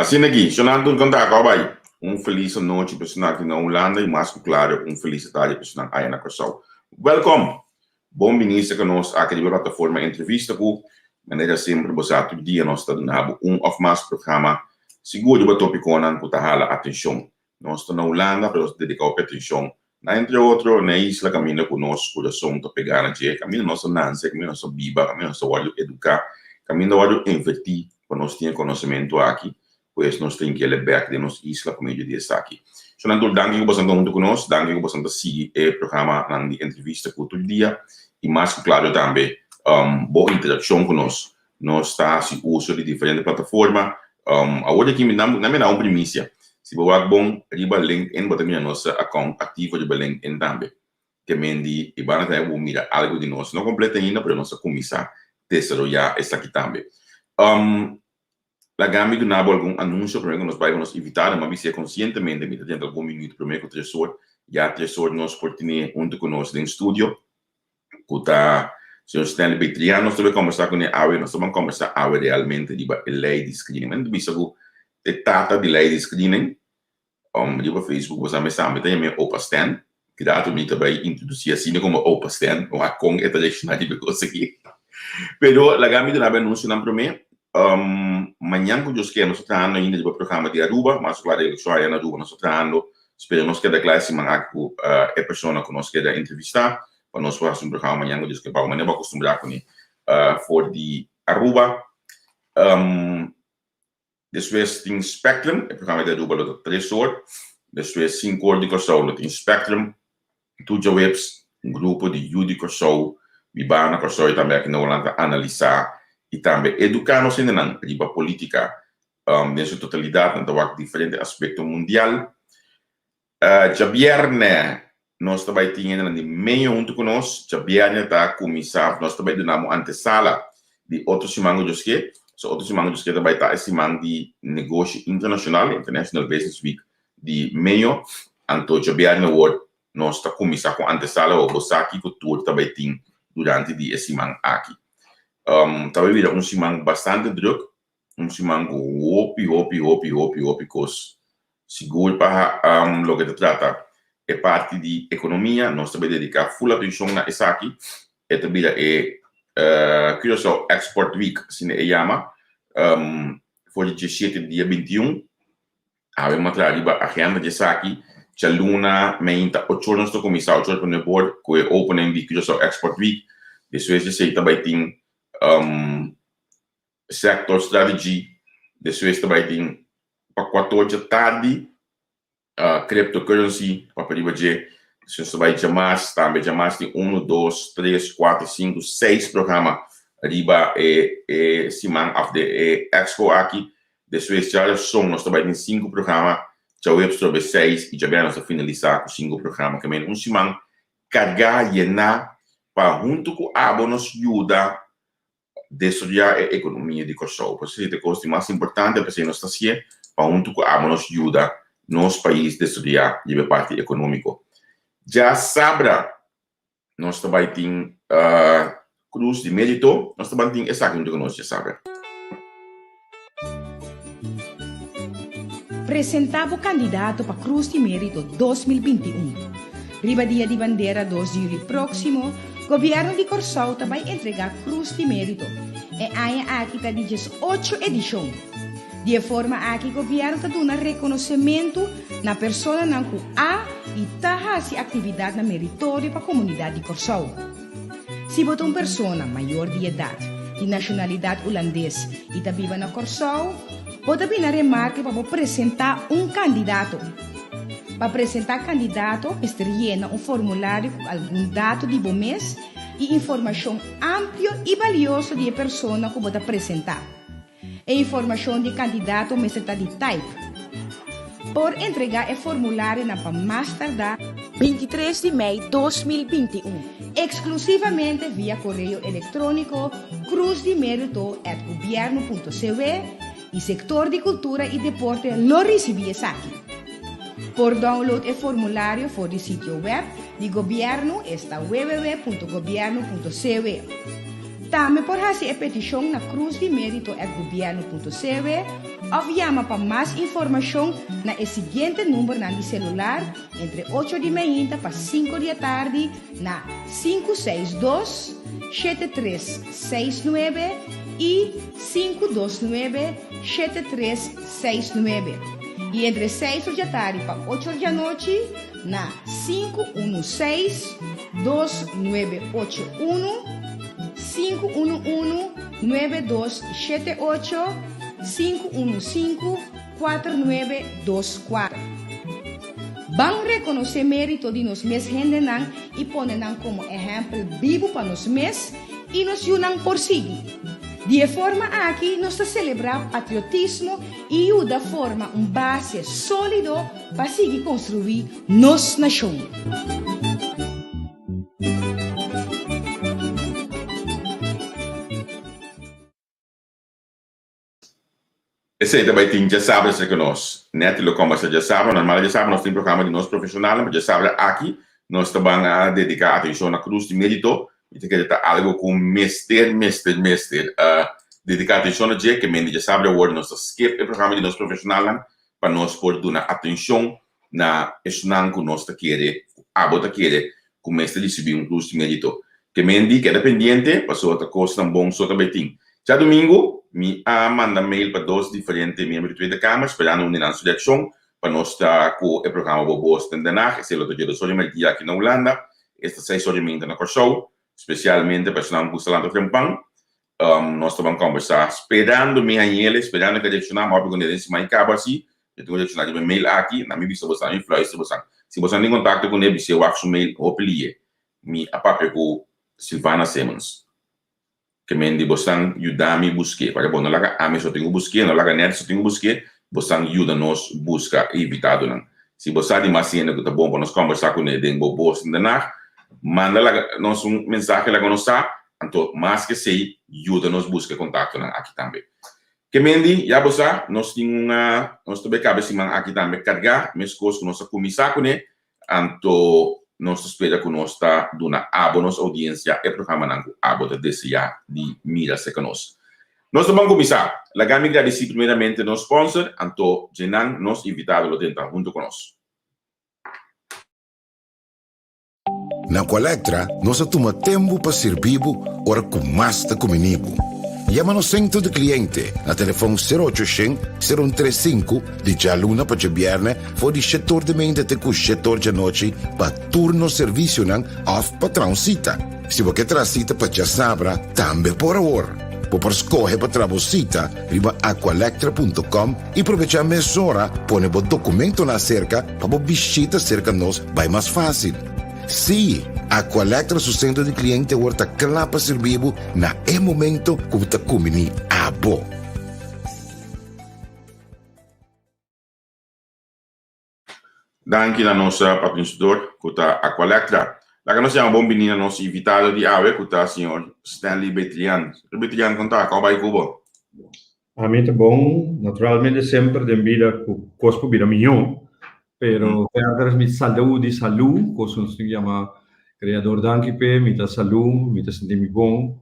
Asina aki, shonnan tur konta kòp bai. Un felis anochi pa esnan aki na Hulanda i mas ku klaro un felis tardi pa esnan aya na Kòrsou. Wèlkòm! Bon bini serka nos aki riba plataforma Entrevista ku manera semper bo sa tur dia nos ta duna bo un òf mas programa sigur riba topikonan ku ta hala atenshon. Nos ta na Hulanda pero nos ta dediká hopi atenshon na entre otro na e isla kaminda ku nos kurason ta pegá na dje, kaminda nos a nanse, kaminda nos a biba, kaminda nos a wòrdu eduká, kaminda a wòrdu invertí pa nos tin e konosementu aki, pues nos tin kele bèk den nos isla pa medio di esaki. Shonnan tur danki ku boso ta huntu ku nos, danki ku boso ta sigui e programanan di entrevista ku tur dia i mas ku klaro tambe bo interakshon ku nos. Nos ta hasi uso di diferente plataforma. Awor di aki mi nan mi da un primisia. Si bo wak bon riba LinkedIn bo ta mira nos account aktivo riba LinkedIn tambe. Ke men di e banda tambe bo mira algu di nos. No kompleto ainda pero nos a kuminsá desaroyá esaki tambe. Laga mi duna bo algun anunsio promé ku nos bai ku nos invitado. Mi a bis'é konsientemente mi ta drenta algun minuut promé ku tres or. Ya tres or nos por tene huntu ku nos den studio. ku ta señor Stanley Betrian. Nos ta bai kombersá kuné awe. Nos ta ban kombersá awe realmente riba e lei di screening. Mi ta bisa ku e tata di lei di screening riba Facebook bo sa mi sa mi ta yam'é Opa Stan. Kidatu mi ta bai introdusí asina komo Opa Stan. Wak kon e ta reakshoná riba e kos aki. Pero laga mi duna bo e anunsionan promé. Mañan ku Dios ke nos ta trahando ainda riba programa di Aruba. Mas kla di elekshon aya na Aruba nos ta trahando. Spera nos keda kla e siman aki ku e persona ku nos keda entrevistá pa nos por hasi un programa mañan ku Dios ke. Pa manera bo a kustumbrá kuné for di Aruba. Despues tin Spectrum, e programa di Aruba lo ta tres or. Despues sinku or di Kòrsou lo tin Spectrum. Tur djaweps un grupo di yu di Kòrsou bibá na Kòrsou i tambe aki na Holanda ta analisá i tambe eduká nos hendenan riba polítika den su totalidat. Nan ta wak diferente aspekto mundial. Djabièrnè nos ta bai tin hendenan di medio huntu ku nos. Djabièrnè ta kuminsá, nos ta bai duna bo antesala di otro siman ku Dios ke. So otro siman ku Dios ke ta bai ta e siman di negoshi internashonal, International Business Week di medio. Anto djabièrnè awor nos ta kuminsá ku antesala bo bo sa kiko tur ta bai tin durante di e siman aki. Ta bai bira un siman bastante drùk. Un siman ku hopi, hopi, hopi, hopi, hopi kos. Sigur pa loke ta trata e parti di ekonomia, nos ta bai dediká ful atenshon na esaki. E ta bira e Curaçao Export Week, asina e yama, for di diesshete dia bintiun. Awe mi a traha riba agenda di esaki. Djaluna meinta ocho or nos ta kuminsá, ocho or pa nuebe or, ku e opening di Curaçao Export Week. Despues di esei ta bai tin Sector Strategy, despues ta bai tin pa kuator dje tardi, Cryptocurrency, papia riba dje, despues ta bai djamas, tambe djamas tin unu, dos, tres, kuater, sinku, seis programa riba e e siman òf de e expo aki, despues djarason nos ta bai tin sinku programa, djaweps trobe seis i djabièrnè nos ta finalisá ku sinku programa, ke men un siman kargá, yená pa huntu ku abo nos yuda desaroyá e ekonomia di Kòrsou. Por esei ta e kos di mas importante, p'esei nos ta hasié pa huntu ku abo nos yuda nos pais desaroyá riba e parti ekonómiko. Djasabra nos ta bai tin Krus di Mérito, nos ta ban tin esaki huntu ku nos djasabra. Presentá bo kandidato pa Krus di Mérito 2021. Riba Dia di Bandera dos di yüli próksimo, Gobièrnu di Kòrsou ta bai entregá Krus di Mérito. E aña aki ta di diesocho edishon. Di e forma aki gobièrnu ta duna rekonosementu na personanan ku a i ta hasi aktividatnan meritorio pa komunidat di Kòrsou. Si bo ta un persona mayor di edat, di nashonalidat ulandes i ta biba na Kòrsou, bo ta bini na remarke pa bo presentá un kandidato. Pa presentá kandidato mester yena un formulario ku algun dato di bo mes i informashon amplio i balioso di e persona ku bo ta presentá. E informashon di e kandidato mester ta di taip. Por entregá e formularionan pa mas tardá 23 di mei 2021, eksklusivamente via koreo elektróniko cruzdimerito@gobierno.cw i Sektor di Kultura i Deporte lo risibí esaki. Por download e formulario for di sitio web di gobièrnu esta www.gobierno.cw. Tambe por hasi e petishon na cruzdimerito@gobierno.cw òf yama pa mas informashon na e siguiente numbernan di selular entre ocho di meinta pa sinku di atardi na 562 7369 i 529 7369 i entre seis or djatardi pa ocho or djanochi na 516 2981 511 9278 515 4924. Ban rekonosé mérito di nos mes hendenan i pone nan komo ehèmpel bibu pa nos mes i nos yunan por sigui. Di e forma aki nos ta selebrá patriotismo i yuda forma un base sólido pa sigui konstruí nos nashon. Esei ta bai tin djasabra serka nos. Netty lo kombersa djasabra. Normal djasabra nos tin programa di nos profeshonalnan, pero djasabra aki nos ta ban a dediká atenshon na Krus di Mérito. Mi ta kere ta algu ku mester, mester, mester dediká atenshon na dje. Ke men di djasabra awor nos ta skip e programa di nos profeshonalnan pa nos por duna atenshon na esnan ku nos ta kere, ku abo ta kere ku mester risibí un Krus di Mérito. Ke men di keda pendiente pasobra ta kosnan bon so ta bai tin. Djadumingu mi a manda mail pa dos diferente miembro di Tweede Kamer sperando un di nan su reakshon pa nos ta ku e programa Bo Bos den Den Haag. Esei lo ta dje dos or i merdia aki na Hulanda, esta seis or i meinta na Kòrsou. Spesialmente pa esnan ku gusta lanta trempan. Nos ta ban kòmbersá sperando mi hañ'el, sperando ke reakshoná. Mi a hopi ku den siman i kaba si mi tin ku reakshoná riba e mail aki. Na mi bisa bosan, mi fluister bosan. Si bosan tin kontakto kuné, bis'é wak su mail hopi lié. Mi a papia ku Sylvana Simmons. Ke men di bosan yuda mi busk'é. Pasobra bo no laga ami so tin ku busk'é, no laga Ned so tin ku busk'é, bosan yuda nos buska e invitadonan. Si bo sa di mas hende ku ta bon pa nos kòmbersá kuné den bo bos den Den Haag, manda laga nos un mensahe laga nos sa, anto mas ke esei yuda nos buska e kontaktonan aki tambe. Ke men di, ya bo sa, nos tin un nos ta bai kaba e siman aki tambe kargá meskos ku nos a kuminsá kuné, Anto nos ta spera ku nos ta duna abo nos oudiensia e programanan ku abo ta deseá di mira serka nos. Nos ta ban kuminsá. Laga mi gradisí primeramente nos sponsor, anto djenan nos invitado lo drenta huntu ku nos. Na Aqualectra nos a tuma tempu pa sirbi bo ora ku mas ta kumini bo. Yama nos sentro di kliente na telefon sero ocho shen, sero un tres sinku Di djaluna pa djabièrnè for di shetor di meinta te ku shetor djanochi pa tur nos servisionan òf pa traha un sita. Si bo ke traha sita pa djasabra, tambe por awor. Bo por skohe pa traha bo sita riba aqualectra punto com i probechá mesora pone bo dokumentonan aserka pa bo bishita serka nos bai mas fásil. Sí, Aqualectra su sentro di kliente awor ta kla pa sirbi bo na e momento ku bo ta kumbiní abo. Danki na nos patrocinador cu ta Aqualectra. Laga nos yama bon bini na nos invitado di awe cu ta señor Stanley Betrian. Señor Betrian, con ta? Con a bay cu bo? Ami ta bon, naturalmente semper den bida cu cos por bira miho, pero verder mi salud di salud, cos cu nos tin yama Creador danki p'e, mi ta salud, mi ta sinti mi bon,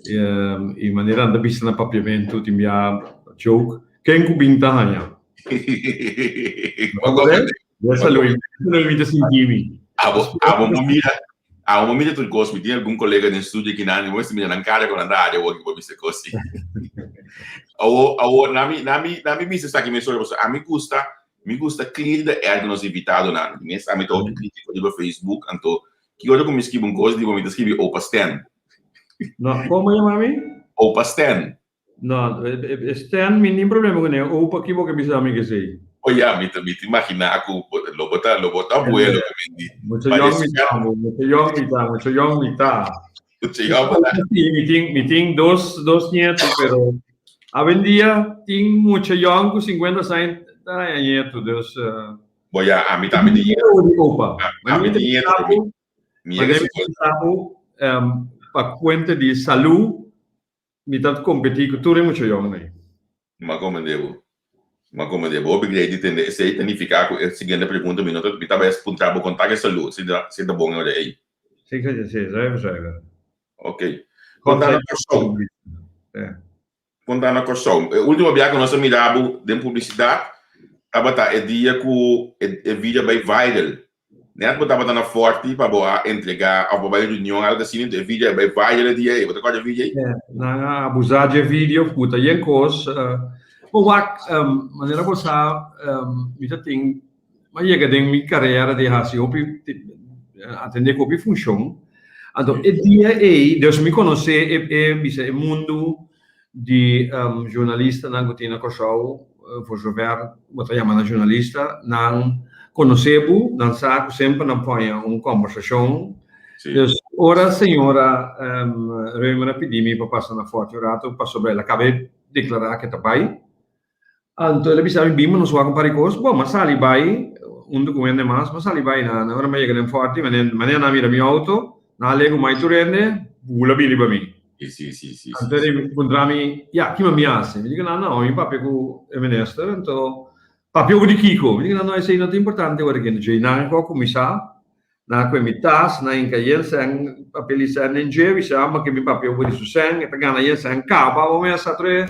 I manera nan ta bisa na papiamentu tin bia joke, ken ku bin ta haña? Desa lo mi ta sinti mi. Abo, abo mo mira, abo mo mira tur kos. Mi tin algun kolega den studio kinan, mi mester mira nan kara ku nan ta haña awor ki bo bisa kos si. Awo, awo, na mi, na mi, na mi bisa esaki mesora, pasobra ami gusta, mi gusta clear the air ku nos invitadonan. Mes ami ta hopi kritiko riba Facebook, anto ki ora ku mi skibi un kos di bo mi ta skibi Opa Stan. No, como yama mi? Opa Stan. No, Stan mi nin problema con él. Opa, ki bo ke bisa mi kesey? Oh ya, mi ta mi ta imagina ku lo bo ta lo bo ta abuelo ke mi di. Mucho yong mi ta, mucho yong mi ta, mucho yong mi ta. Mucho yong mi ta. Sí, mi tin mi tin dos dos nieto, pero awendia tin mucha yong ku 50 aña ta haña nieto, dus. Bo ya, ami tambe tin nieto. Opa. Ami tin nieto. Mi yega si Pa kuenta di salú mi ta kompetí ku tur e mucha yòngnan. Mi a komprendé bo. Mi a komprendé bo. Hopi grei di tende esei ta nifiká ku e siguiente pregunta mi no ta mi ta bai puntra bo konta ku e salú si ta si ta bon e ora ei. Si, si, si, zuiver, zuiver. Ok. Konta na Kòrsou. Konta na Kòrsou. E último bia ku nos a mira bo den publisidat tabata e dia ku e video a bai viral. Net bo tabata na Forti pa bo a entrega òf bo bai reunion algu asina, enton e video a bai viral e dia ei. Bo ta kòrda e video ei? Nan a abusá dje video ku ta yen kos. Bo wak, manera bo sa, mi ta tin, mi a yega den mi karera di hasi hopi, atendé ku hopi funshon. Anto e dia ei, dus mi konosé e bisa e mundu di journalistanan ku tin na Kòrsou, voor zover bo ta yama nan journalista, nan konosé bo, nan sa ku semper nan poña un kòmbersashon. Dus ora señora Römer a pidi mi pa pasa na Fòrti un ratu pasobra el a kaba e deklará ku e ta bai, Anto el a bisa mi, Bin pa nos wak un par di kos. Bon, m'a sali bai huntu ku hende mas. M'a sali bai na ora m'a yega den Fòrti, manera nan a mira mi outo, nan a legu mai tur hende bula bini pa mi. Anto el a puntra mi, Ya, kima mi hasi? Mi di ku nan, No, mi papia ku e minister. Anto, Papia over di kiko? Mi di ku nan, No, esei no ta importante ora aki. Dje nan ku a kuminsá Na kue mi tas, na hinka yen sèn, papel di sèn den dje, bisa ma ke mi papia over di su sèn, e ta gana yen sèn kaba, bo mester sa tur e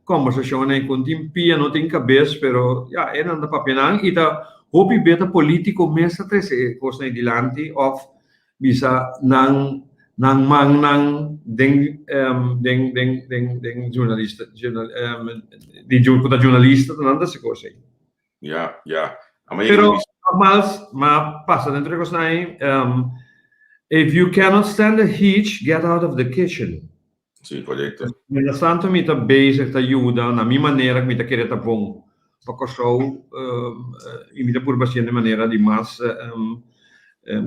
kòmbersashonnan ei ku tin pia no tin kabes, pero ya e nan ta papia nan i ta hopi be ta polítiko mes ta trese e kosnan ei dilanti òf bisa nan nan mannan den den den den den journalista di ku ta journalista ta nan ta hasi kos ei. Ja, ja. Pero nogmaals, ma pasa dentro di cosnan ei, if you cannot stand the heat, get out of the kitchen. Sí, correcto. Mientras tanto mi ta bezig ta yuda na mi manera ku mi ta kere ta bon pa Kòrsou i mi ta purba hasiendo di manera di mas,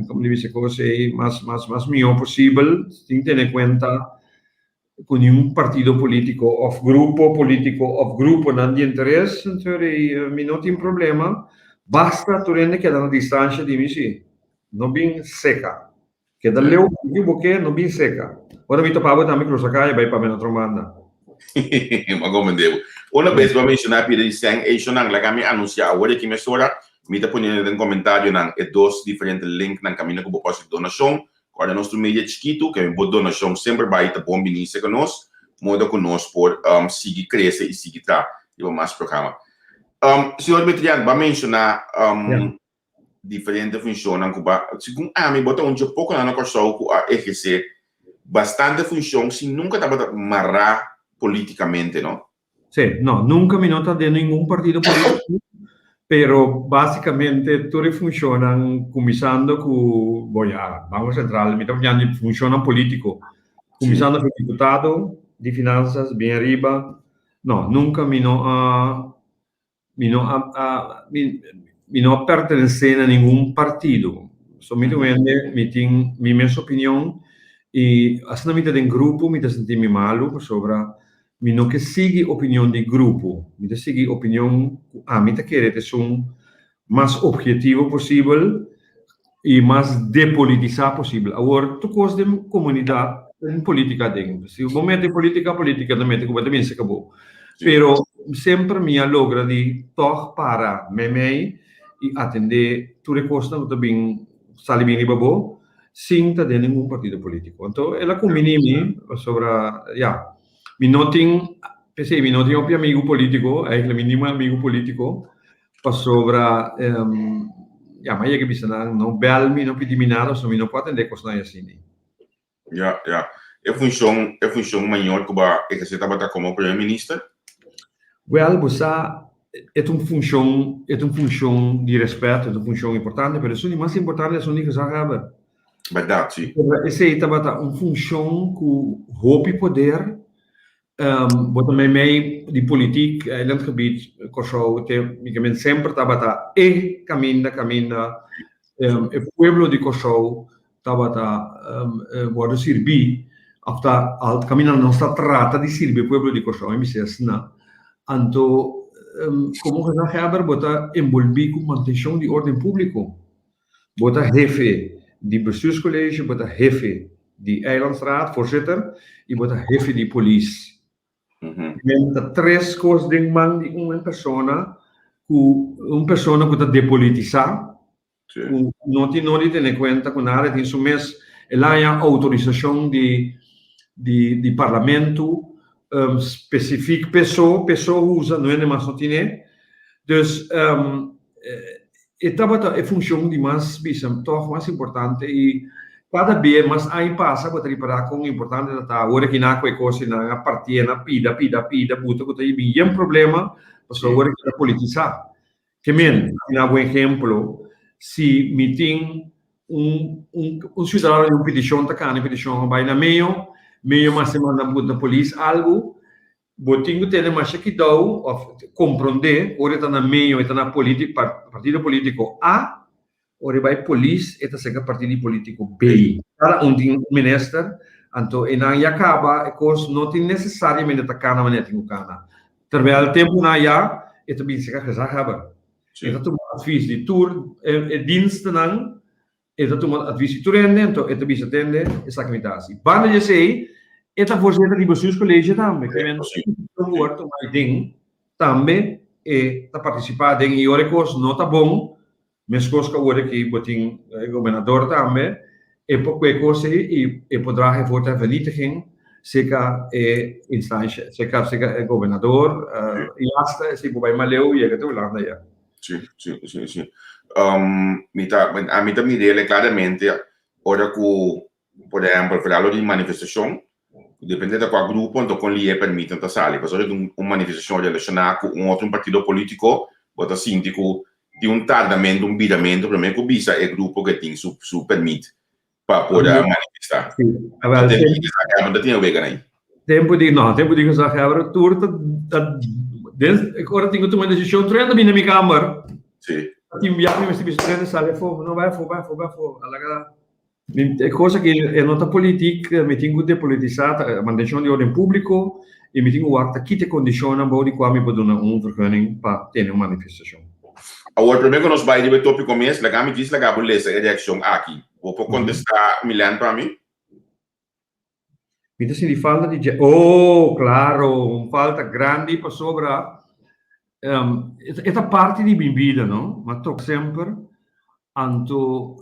komo di bisa e kos ei, mas mas mas mihó posibel sin tene kuenta ku niun partido polítiko òf grupo polítiko òf gruponan di interes, entonces mi no tin problema, basta tur hende keda na distansha di mi si, no bin seka. Keda leu ku bo ke, no bin seka. Ora mi topa bo tambe krusa kaya bai papia na otro banda. Mi a komprende bo. Una bes bo a menshoná pida di sèn eishonan, laga mi anunsiá awor aki mesora, mi ta poniendo den komentarionan e dos diferente linknan kaminda ku bo por hasi donashon Ora nos tur media chikitu, ke bo donashon semper bai ta bon bini serka nos, moda ku nos por sigui krese i sigui tra riba mas programa. Señor Betrian, bo a menshoná diferente funshonnan ku ba, segun ami bo ta un dje pokonan na Kòrsou ku a ehersé bastante funshon sin nunka tabata mará polítikamente, no? Sí, no, nunca mi no ta den ningun partido político, pero básicamente tur e funcionnan cuminsando cu, bo ya, Banco Central, mi ta papiando di funcionnan político, cuminsando cu diputado di finanzas bien ariba, no, nunca mi no a Mi no a a mi mi no a pertenesé na ningun partido. So mi ta un hende, mi tin mi mes opinion i asina mi ta den grupo mi ta sinti mi malu pasobra mi no ke sigui opinion di grupo. Mi ta sigui opinion ku ami ta kere ta esun mas objetivo posibel i mas depolitisá posibel. Awor tur kos den komunidat tin polítika aden. Si bo mete polítika, polítika ta mete ku bo ta bin seka bo. Pero semper mi a logra di tòg para meimei i atendé tur e kosnan ku ta bin sali bin riba bo sin ta den ningun partido polítiko. Anto el a kumbiní mi pasobra ya, mi no tin, p'esei mi no tin hopi amigu polítiko, eigentlik mi niun amigu polítiko. Pasobra ya mi a yega bisa nan no bel mi, no pidi mi nada, so mi no por atende kosnan asina. Ya, ya. E funshon, e funshon mayor ku bo a ehersé tabata komo Primer Minister? Wèl, bo sa, e ta un funshon, e ta un funshon di rèspèt, e ta un funshon importante, pero esun di mas importante esun di gezaghebber. Bèrdat, si. Pasobra esei tabata un funshon ku hopi poder, Bo ta meimei di politiek, eilandgebied Kòrsou te mi ke men semper tabata e kaminda kaminda e pueblo di Kòrsou tabata wòrdu sirbí òf ta al kaminda nos ta trata di sirbi e pueblo di Kòrsou mi bisa asina. Anto komo gezaghebber bo ta enbolbí ku mantenshon di órden públiko. Bo ta hefe di bestuurscollege, bo ta hefe di eilandsraad, voorzitter, y bo ta hefe di polis. Men ta tres cos den man di un persona cu un persona cu ta depolitisa, cu no tin nodi tene cuenta cu nada, tin su mes, el a haña autorisacion di. di di parlamento specifiek p'e so, p'e so usa, no hende mas no tine. Dus e tabata e funcion di mas bisa tog mas importante y cada be mas aña pasa bo ta ripara con importante ta ta. Awor aki nan cu e cos nan a partié na pida pida pida buta cu ta bin yen problema pasobra awor aki ta politisa. Ke men, mi na bo ehemplo, si mi tin un un un ciudadano di un peticion ta cana e peticion a bay na meyo, meyo mester manda buta polis algo, bo tin cu tene masha kidou of compronde ora e ta na meyo e ta na politi partido politico A, Ora e bai polis e ta seka partidi politico B. Cada un tin un minister, anto e nan ya caba e cos no tin necesariamente ta cana manera tin cu cana. Terwijl temponan ya e ta bin seka gezaghebber. E ta tuma advies di tur e dienstennan, e ta tuma advies di tur hende, anto e ta bisa tende esaki mi ta haci. Banda di esey e ta voorzitter di bestuurscollege tambe, ke men word tuma den tambe e ta participa den y ora e cos no ta bon Meskos ku awor aki bo tin e gobernador tambe, e por kue kos ei i e por draha e voor ter vernietiging serka e instansha, serka serka e gobernador i hasta si bo bai maleu yega te Hulanda ya. Si, si, si, si. Mi ta, ami ta mir'el claramente ora ku Por ehempel, foral lo di manifestacion, depende ta cua grupo anto con liye permit nan ta sali. Pasobra di un manifestacion relaciona cu un otro partido politico, bo ta sinti cu tin un tardamento, un bidamento prome cu bisa e grupo cu e tin su su permit pa por a manifesta. Sí, awel, Tempo di gezaghebber ta tin e wega nan. Tempo di, no, tempo di gezaghebber tur ta, ta, den, ora tin cu tuma decision, tur hende ta bini na mi kamer. Sí. Tin biaha mi mester bisa tur hende sali afo, no, bai afo, bai afo, bai afo, a laga E cosa ki e no ta politik, mi tin ku depolitisá, ta mantenshon di orden públiko i mi tin ku wak ta kita e kondishonnan bou di kua mi por duna un vergunning pa tene un manifestashon. Awor, promé ku nos bai riba e tópiko mes, laga mi djis laga bo lesa e reakshon aki. Bo por kontestá, Milen, pa mi? Mi ta sinti falta di dje. Oh, claro, un falta grandi pasobra e ta parti di mi bida, no? M'a toca semper. Anto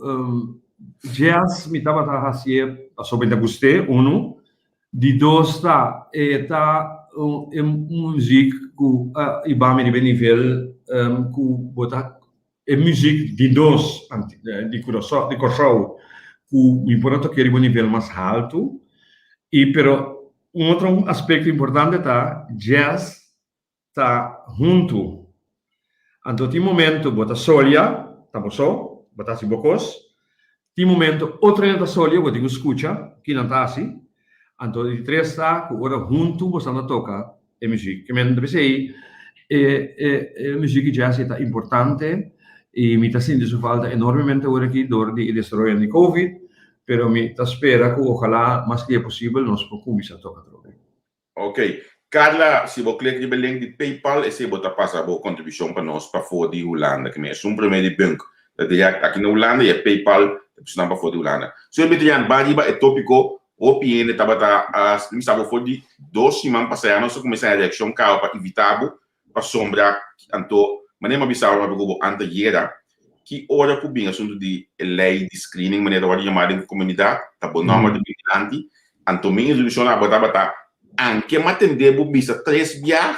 jazz mi tabata hacié pasobra mi ta gust'é, uno. Di dos ta e ta un muziek cu a hiba mi riba e nivel cu bo ta E muziek di nos di Curaçao, di Kòrsou ku mi por a toke riba un nivel mas haltu i pero un otro aspekto importante ta jazz ta huntu. Anto tin momento bo ta solia, ta bo so, bo ta hasi bo kos, tin momento otro hende ta solia bo tin ku skucha kinan ta hasi, anto di tres ta ku ora huntu bo stan ta toka e muziek. Ke men ta bisa ei e e e muziek di jazz ei ta importante i mi ta sinti su falta enormemente ora aki dor di e desaroyo di covid, pero mi ta spera ku ojalá mas lia posibel nos por kuminsá toka atrobe. Ok. Carla, si bo klik riba e link di PayPal esei bo ta pasa bo kontribushon pa nos pafó di Hulanda. Ke men esun promé di bunk ta dirèkt aki na Hulanda i e PayPal ta personan pafó di Hulanda. Señor Betrian, ba riba e tópiko Hopi hende tabata mi sa bo for di dos siman pasá ya nos a kuminsá e reakshon kaba pa invitá bo pasobra anto manera mi a bisa bo papia ku bo antayera ki ora ku bin asuntu di e lei di screening manera ta wòrdu yamá den komunidat ta bo nòmber ta bin dilanti anto mi instrukshon abo tabata anke mi a tende bo bisa tres bia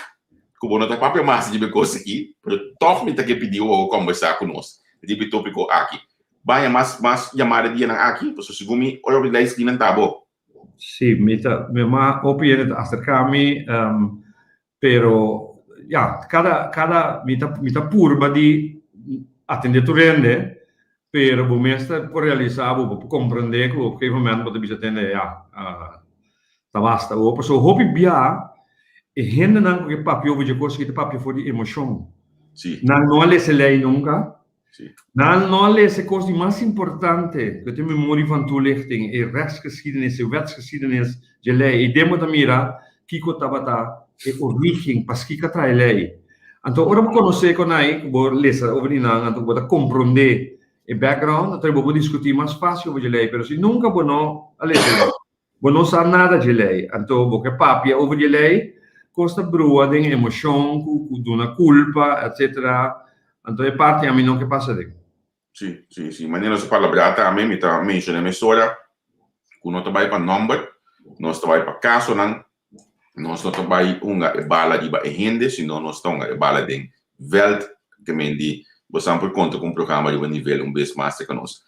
ku bo no ta papia mas riba e kos aki pero tòg mi ta ke pidi bo kombersá ku nos riba e tópiko aki. Baña mas mas yamada dianan aki, pasobra segun mi ora bo lei skinan ta bo. Sí, mi ta, mi ma hopi hende ta aserká mi, pero ya, kada kada mi ta mi ta purba di atendé tur hende, pero bo mes ta por realisá, bo por komprendé ku op gegeven momento bo ta bisa tende ya, ta basta awor, pasobra hopi bia e hendenan ku ke papia over dje kos aki ta papia for di emoshon. Sí. Nan no a lesa e lei nunka, Sí. Nan no a lesa e kos di mas importante ku ta e memorie van toelichting, e rechtsgeschiedenis, e wetsgeschiedenis dje lei. I den bo ta mira kiko tabata e origen, paskiko a traha e lei. Anto ora bo konosé konai ku bo lesa over di nan, anto bo ta komprondé e background, anto bo por diskutí mas fásil over dje lei. Pero si nunka bo no a lesa e lei, Bo no sa nada dje lei, anto bo ke papia over dje lei, kos ta brua den emoshon ku ku duna kulpa, etsetera, anto e parti ami no ke pasa den. Si, si, si. Manera nos a palabrá tambe, mi ta menshoná mesora ku no ta bai pa nòmber. Nos ta bai pa kasonan, nos no ta bai hunga e bala riba e hende, sino nos ta hunga e bala den vèlt. Ke men di bosan por konta ku un programa riba nivel un bes mas serka nos.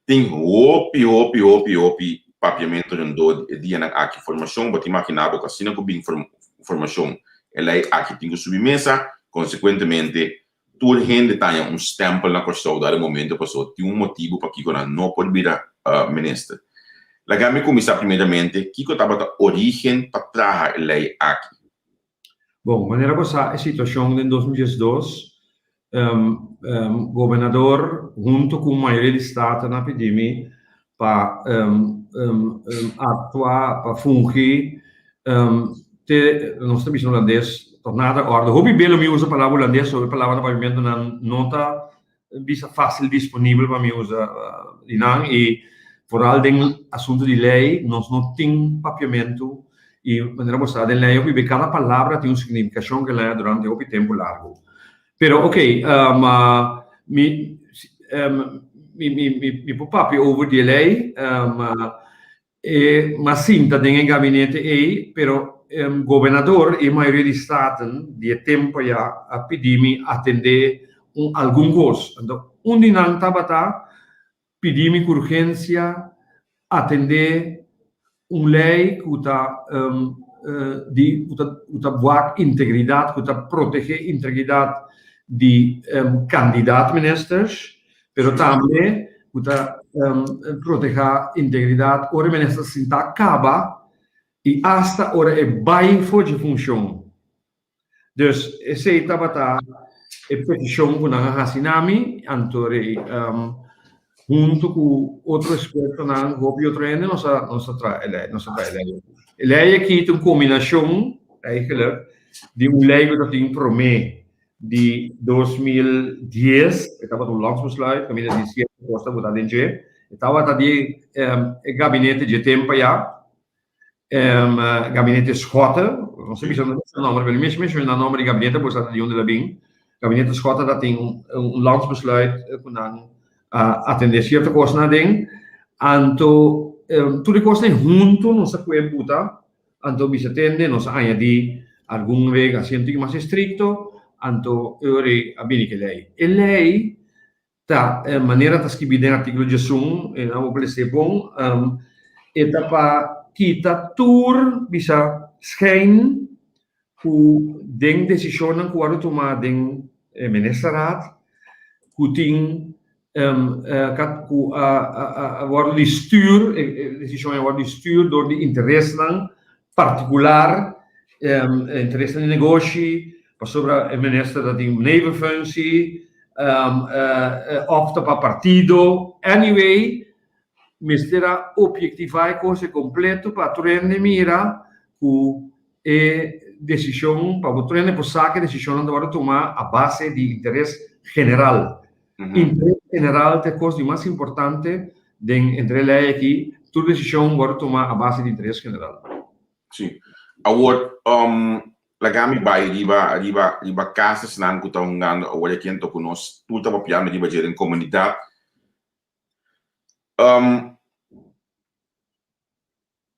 Tin hopi, hopi, hopi, hopi papiamentu rondó di e dianan aki. Formashon, bo ta imaginá bo ku asina ku bin formashon e lei aki tin ku subi mesa, konsekuentemente Tur hende ta haña un stèmpel na Kòrsou dado momento pasobra tin un motibu pakiko nan no por bira minister. Laga mi kuminsá primeramente, kiko tabata orígen pa traha e lei aki? Bon, manera bo sa e situashon den 2012, gobernador hunto ku mayoria di staten a pidi mi pa aktua, pa fungi te, nos ta bisa na hulandes, tot nader orde. Hopi bes lo mi usa palabra hulandes, so e palabra na papiamentu nan no ta bisa fácil disponibel pa mi usa di nan i foral den asuntu di lei nos no tin papiamentu i manera bo sa den lei hopi bes kada palabra tin un signifikashon ku e lei durante hopi tempu largu. Pero ok, mi mi por papia over di e lei, e m'a sinta den e gabinete ei, pero gobernador i mayoria di staten di e tempu aya a pidi mi atendé un algun kos. Anto un di nan tabata Pidi mi ku urgensia atendé un lei ku ta di ku ta ku ta wak integridat, ku ta protegé integridat di kandidat ministers, pero tambe ku ta protegá integridat ora e minister sintá kaba i asta ora e bai for dje funshon. Dus esei tabata e petishon ku nan a hasi na mi, anto rei huntu ku otro ekspertonan, hopi otro hende nos a nos a traha e lei, nos a traha e lei. E lei aki ta un kombinashon eigenlijk di un lei ku ta tin promé di 2010, e tabata un landsbesluit kaminda di sierto kos ta botá den dje, e tabata di e gabinete dje tempu ayá, Gabinete Schotte, no sa bisa su nomber, pero mi menciona nomber di gabinete bo sa di unda el a bin. Gabinete Schotte ta tin un landsbesluit ku nan a atende sierto kosnan aden. Anto tur e kosnan huntu nos a kue buta, anto bisa tende nos a añadi algun regla asina un tiki mas estrikto, anto e ora ei a bini ku e lei. E lei Ta manera ta skibí den artíkulo 11, e nan bo por lesa e bon, e ta pa kita tur bisa schijn ku den desishonnan ku wòrdu tumá den e ministerraad ku tin ku a wòrdu di stür, e desishon a wòrdu di stür dor di interesnan partikular, interesnan di negoshi, pasobra e minister ta tin nevenfunctie of ta pa partido, anyway mester a objectiva e cosa completo pa tur hende mira cu e decision, pa bo tur hende por sa cu e decisionnan ta wordo tuma a base di interes general. Interes general ta e cos di mas importante den entre e ley aki, tur decision wordo tuma a base di interes general. Sí. Awor, laga mi bai riba, riba, riba casesnan cu ta hungando awor aki anto cu nos tur ta papiando riba dje den comunidad.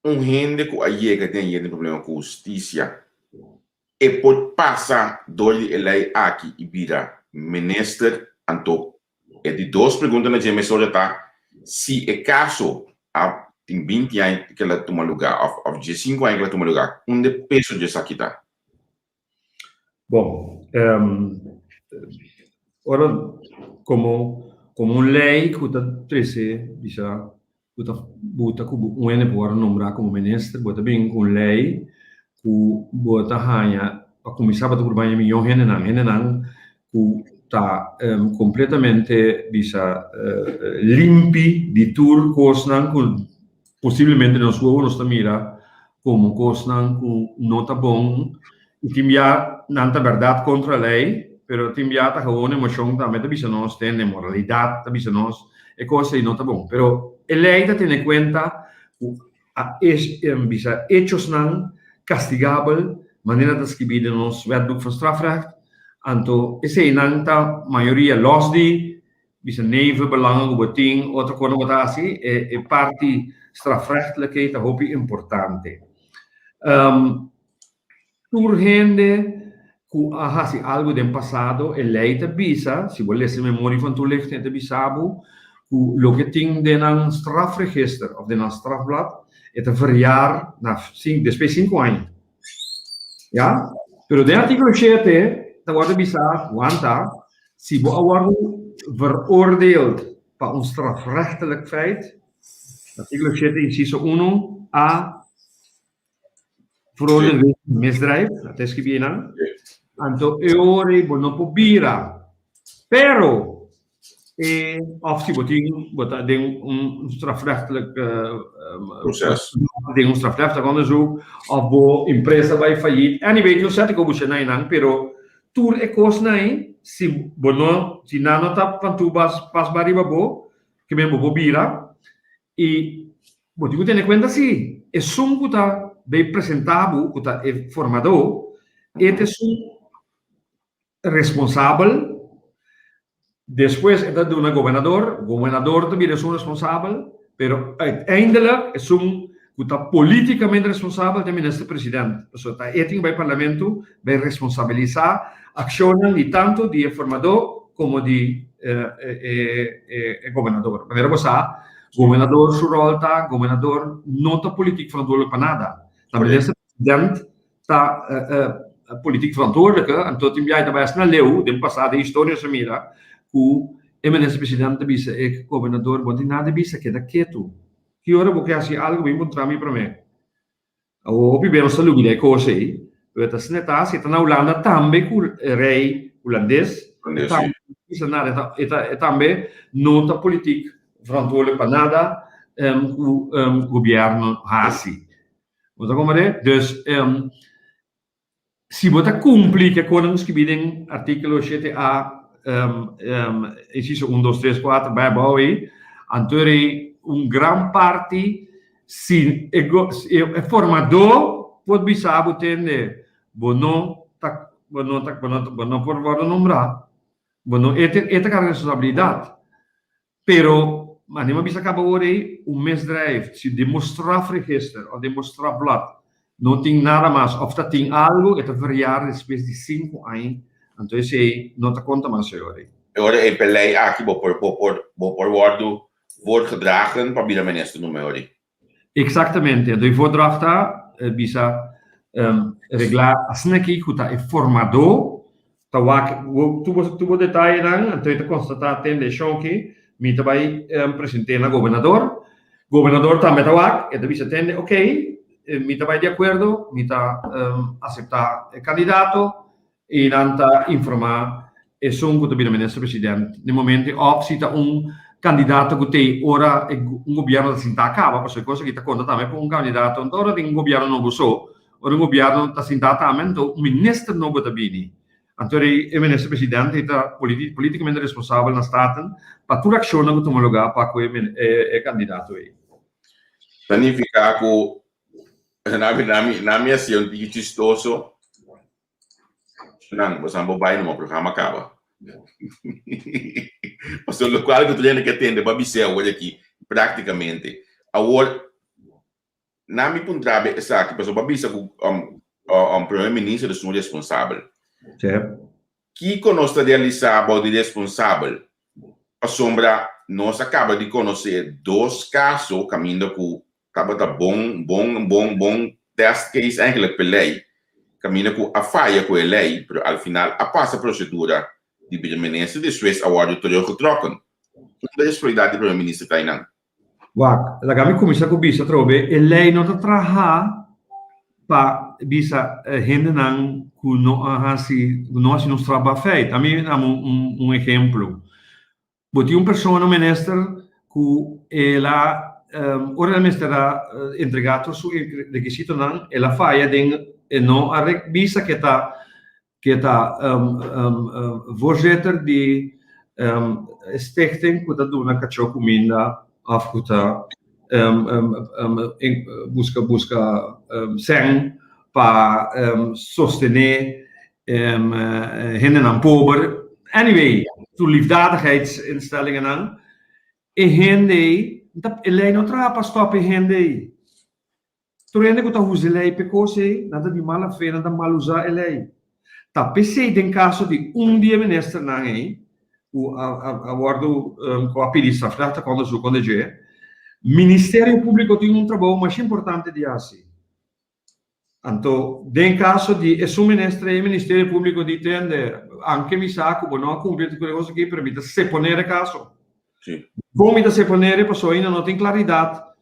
Un hende cu a yega den yende problema cu husticia, e por pasa door di e ley aki y bira minister? Anto e di dos pregunta na dje mesora ta si e caso a tin 20 aña cu el a tuma lugar of of 15 aña cu el a tuma lugar, unda e peso dje esaki ta? Bon, ora como como un ley cu ta trece bisa cu ta buta cu un hende por worde nombra como minister, bo ta bin cu un ley cu bo ta haña pa cuminsa bo ta purba haña miyon hendenan, hendenan cu ta completamente bisa limpi di tur cosnan cu posiblemente nos wowo nos ta mira como cosnan cu no ta bon y tin bia nan ta berdad contra ley, pero tin bia ta gewoon emocion tambe ta bisa nos, tende moralidad ta bisa nos e cos ey no ta bon. Pero e ley ta tene cuenta cu a bisa hechosnan castigabel manera ta scribi den nos Wetboek van Strafrecht, anto eseynan ta mayoria los di. Bisa nevenbelangen ku bo tin, otro kosnan bo ta hasi, e e parti strafrechtelijk ei ta hopi importante. Tur hende ku a hasi algu den pasado, e lei ta bisa, si bo lesa e memorie van toelichting, e ta bisa bo ku loke tin den nan strafregister òf den nan strafblad, e ta verjaar na despues sinku aña. Ya? Pero den artíkulo shete ta wòrdu bisá, wanta, si bo a wòrdu veroordeeld pa un strafrechtelijk feit, artíkulo shete insiso unu a veroordeeld wegens misdrijf, dat ta eskibí einan, anto e ora ei bo no por bira. Pero E of si bo tin bo ta den un strafrechtelijk Proces. Den un strafrechtelijk onderzoek of bo empresa bai failliet. Anyway, no sa tiko busha nainan, pero tur e kosnan ei, si bo no, si nan no ta van toepas pasbaar riba bo, ke men bo por bira. I bo tin ku tene kuenta si esun ku ta bay presenta bo, ku ta e formadó, e ta esun responsabel, despues e ta duna gobernador, gobernador ta bira esun responsabel, pero uiteindelijk esun ku ta politikamente responsabel ta e minister president, pasobra ta e tin ku bai parlamento bai responsabilisa akshonnan di tantu di e formadó komo di e gobernador. Manera bo sa, gobernador su ròl ta, gobernador no ta politiek verantwoordelijk pa nada, ta minister president ta politiek verantwoordelijke, anto tin biaha ta bai asina leu, den pasado den historia nos a mira ku e minister president ta bisa e gobernador bo no tin nada di bisa, keda ketu, ki ora bo ke hasi algu bin puntra mi prome. Awor hopi bia nos ta lubida e kos ei, pero ta asina ta hasi, e ta na Hulanda tambe ku e rei hulandes, e tambe no ta bisa nada, e tambe no ta politiek verantwoordelijk pa nada ku gobierno hasi. Bo ta komprendé? Dus, si bo ta kumpli ku e konan ku skibí den artíkulo shete a, insiso un, dos, tres, kuater, bai abou ei, anto ei un gran parti si e e formadó por bisa bo tende bo no ta bo no ta bo no bo no por wòrdu nombrá, bo no e ta e ta karga responsabilidat. Pero, manera mi a bisa caba ora ei, un misdrijf, si den bo strafregister of den bo strafblad no tin nada mas of ta tin algo, e ta verjaar despues di sinku aña, anto esei no ta conta mas e ora ei. E ora ei p'e lei aki bo por bo por bo por wordo voorgedragen pa bira minister numa e ora ei. Exactamente, anto e voordracht ta bisa regla asina aki cu ta e formador ta wak tur bo detayenan, anto e ta constata tende e shonki, mi ta bay presente na gobernador, gobernador tambe ta wak, e ta bisa tende ok, mi ta bay di acuerdo, mi ta acepta e candidato, I nan ta informá esun ku ta bira minister president den momento òf si ta un kandidato ku t'ei ora e un gobièrnu ta sintá kaba, pasobra e kos aki ta konta tambe pa un kandidato, no ora tin un gobièrnu nobo so, ora un gobièrnu ta sintá tambe anto un minister nobo ta bini. Anto e minister president ei ta politikamente responsabel na Staten pa tur akshonnan ku tuma lugá pa ku e kandidato ei. Ta nifiká ku na mi a siña un tiki chistoso. Nan, bosan bo bai numa programa kaba. Pasobra lokual ku tur hende ke tende bo a bis'é awor aki praktikamente. Awor, nan mi puntra bo esaki, pasobra bo a bisa ku Prome Minister ta esun responsabel. Kiko nos ta realisá bou di responsabel? Pasobra nos a kaba di konosé dos kaso kaminda ku tabata bon, bon, bon, bon test case eigenlijk p'e lei, kaminda ku a faya ku e lei, pero al final a pasa prosedura di bira minister, despues a wòrdu teruggetrokken. Unda responsabilidat di prome minister ta einan? Wak, laga mi kuminsá ku bisa atrobe, e lei no ta traha pa bisa hendenan ku no a hasi, ku no hasi nos trabou feit. Ami dam un un ehemplo. Bo tin un persona, un minister, ku el a ora el a mester a entregá tur su rekisitonan, el a faya den e no a bisa ke ta ke ta voorzitter di e stichting ku ta duna kachó kuminda òf ku ta buska buska sèn pa sostené hendenan pober. Anyway. Tur liefdadigheidsinstellingennan, e hende ei, e lei no traha pa stòp e hende ei. Tur hende ku ta usa e lei p'e kos ei, nan ta di mala fe, nan ta mal usa e lei. Ta p'esei den kaso di un di e ministernan ei, ku a wòrdu, ku a pidi strafrechtelijk onderzoek kontra dje, Ministerio Públiko tin un trabou masha importante di hasi. Anto, den kaso di esun minister ei, Ministerio Públiko di tende, anke mi sa ku bo no a kumpli ku e kos aki, pero mi ta seponer e kaso. Kon mi ta seponer e? Pasobra ainda no tin klaridat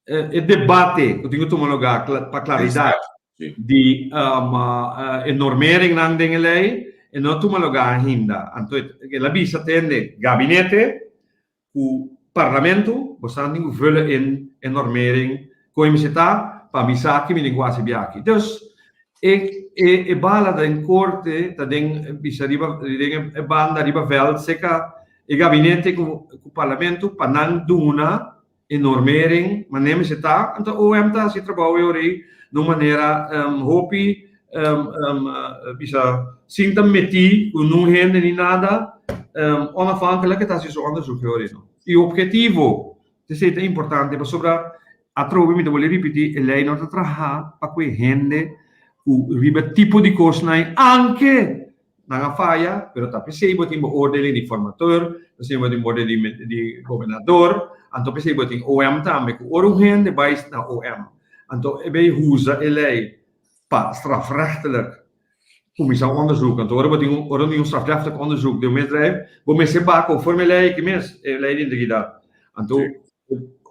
E debate ku tin ku tuma lugá pa klaridat di e normeringnan den e lei e no a tuma lugá ainda. Anto el a bisa tende gabinete ku parlamento bo sa tin ku vula in e normering kon e mester ta pa mi sa ki mi tin ku hasi biaha aki. Dus e e bala ta den korte ta den bisa riba den e banda riba vèlt seka e gabinete ku parlamento pa nan duna E normering, manera mester ta, anto OM ta hasi trabou e ora ei na un manera hopi bisa sin ta metí ku nun hende ni nada, onafhankelijk e ta hasi su onderzoek e ora ei no. I objetivo, esei ta importante pasobra atrobe mi ta bolbe ripití e lei no ta traha pa ku e hende ku riba tipo di kosnan ei anke Nan a faya, pero ta p'esei bo tin beoordeling di formateur, p'esei bo tin beoordeling di gobernador, anto p'esei bo tin OM tambe, ku ora un hende bai na OM, anto e bay usa e lei pa strafrechtelijk kuminsá un onderzoek, anto ora bo tin un ora tin un strafrechtelijk onderzoek den un misdrijf, bo mester ba konforme e lei aki mes, e lei di integridat. Anto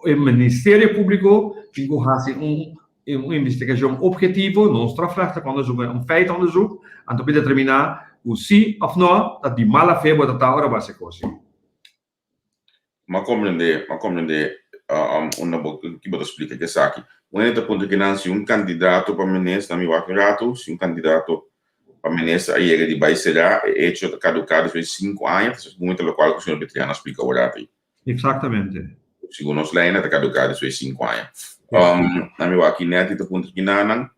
e Ministerio Públiko tin ku hasi un un investigashon objetivo, no un strafrechtelijk onderzoek, maar un feitenonderzoek, anto por determiná ku si òf nò ta di mala fe bo ta ta ora bo hasi e kos ei. M'a komprendé, m'a komprendé unda bo ki bo ta splika ki esaki. Un hende ta puntra kinan si un kandidato pa minister, mi wak un ratu, si un kandidato pa minister a yega di bai será, e echo ta kaduká despues di sinku aña, ta segun e ta lokual ku señor Betrian a splika awor aki. Exactamente. Segun nos leynan ta caduca despues di 5 aña. Na mi wak net ta puntra kinanan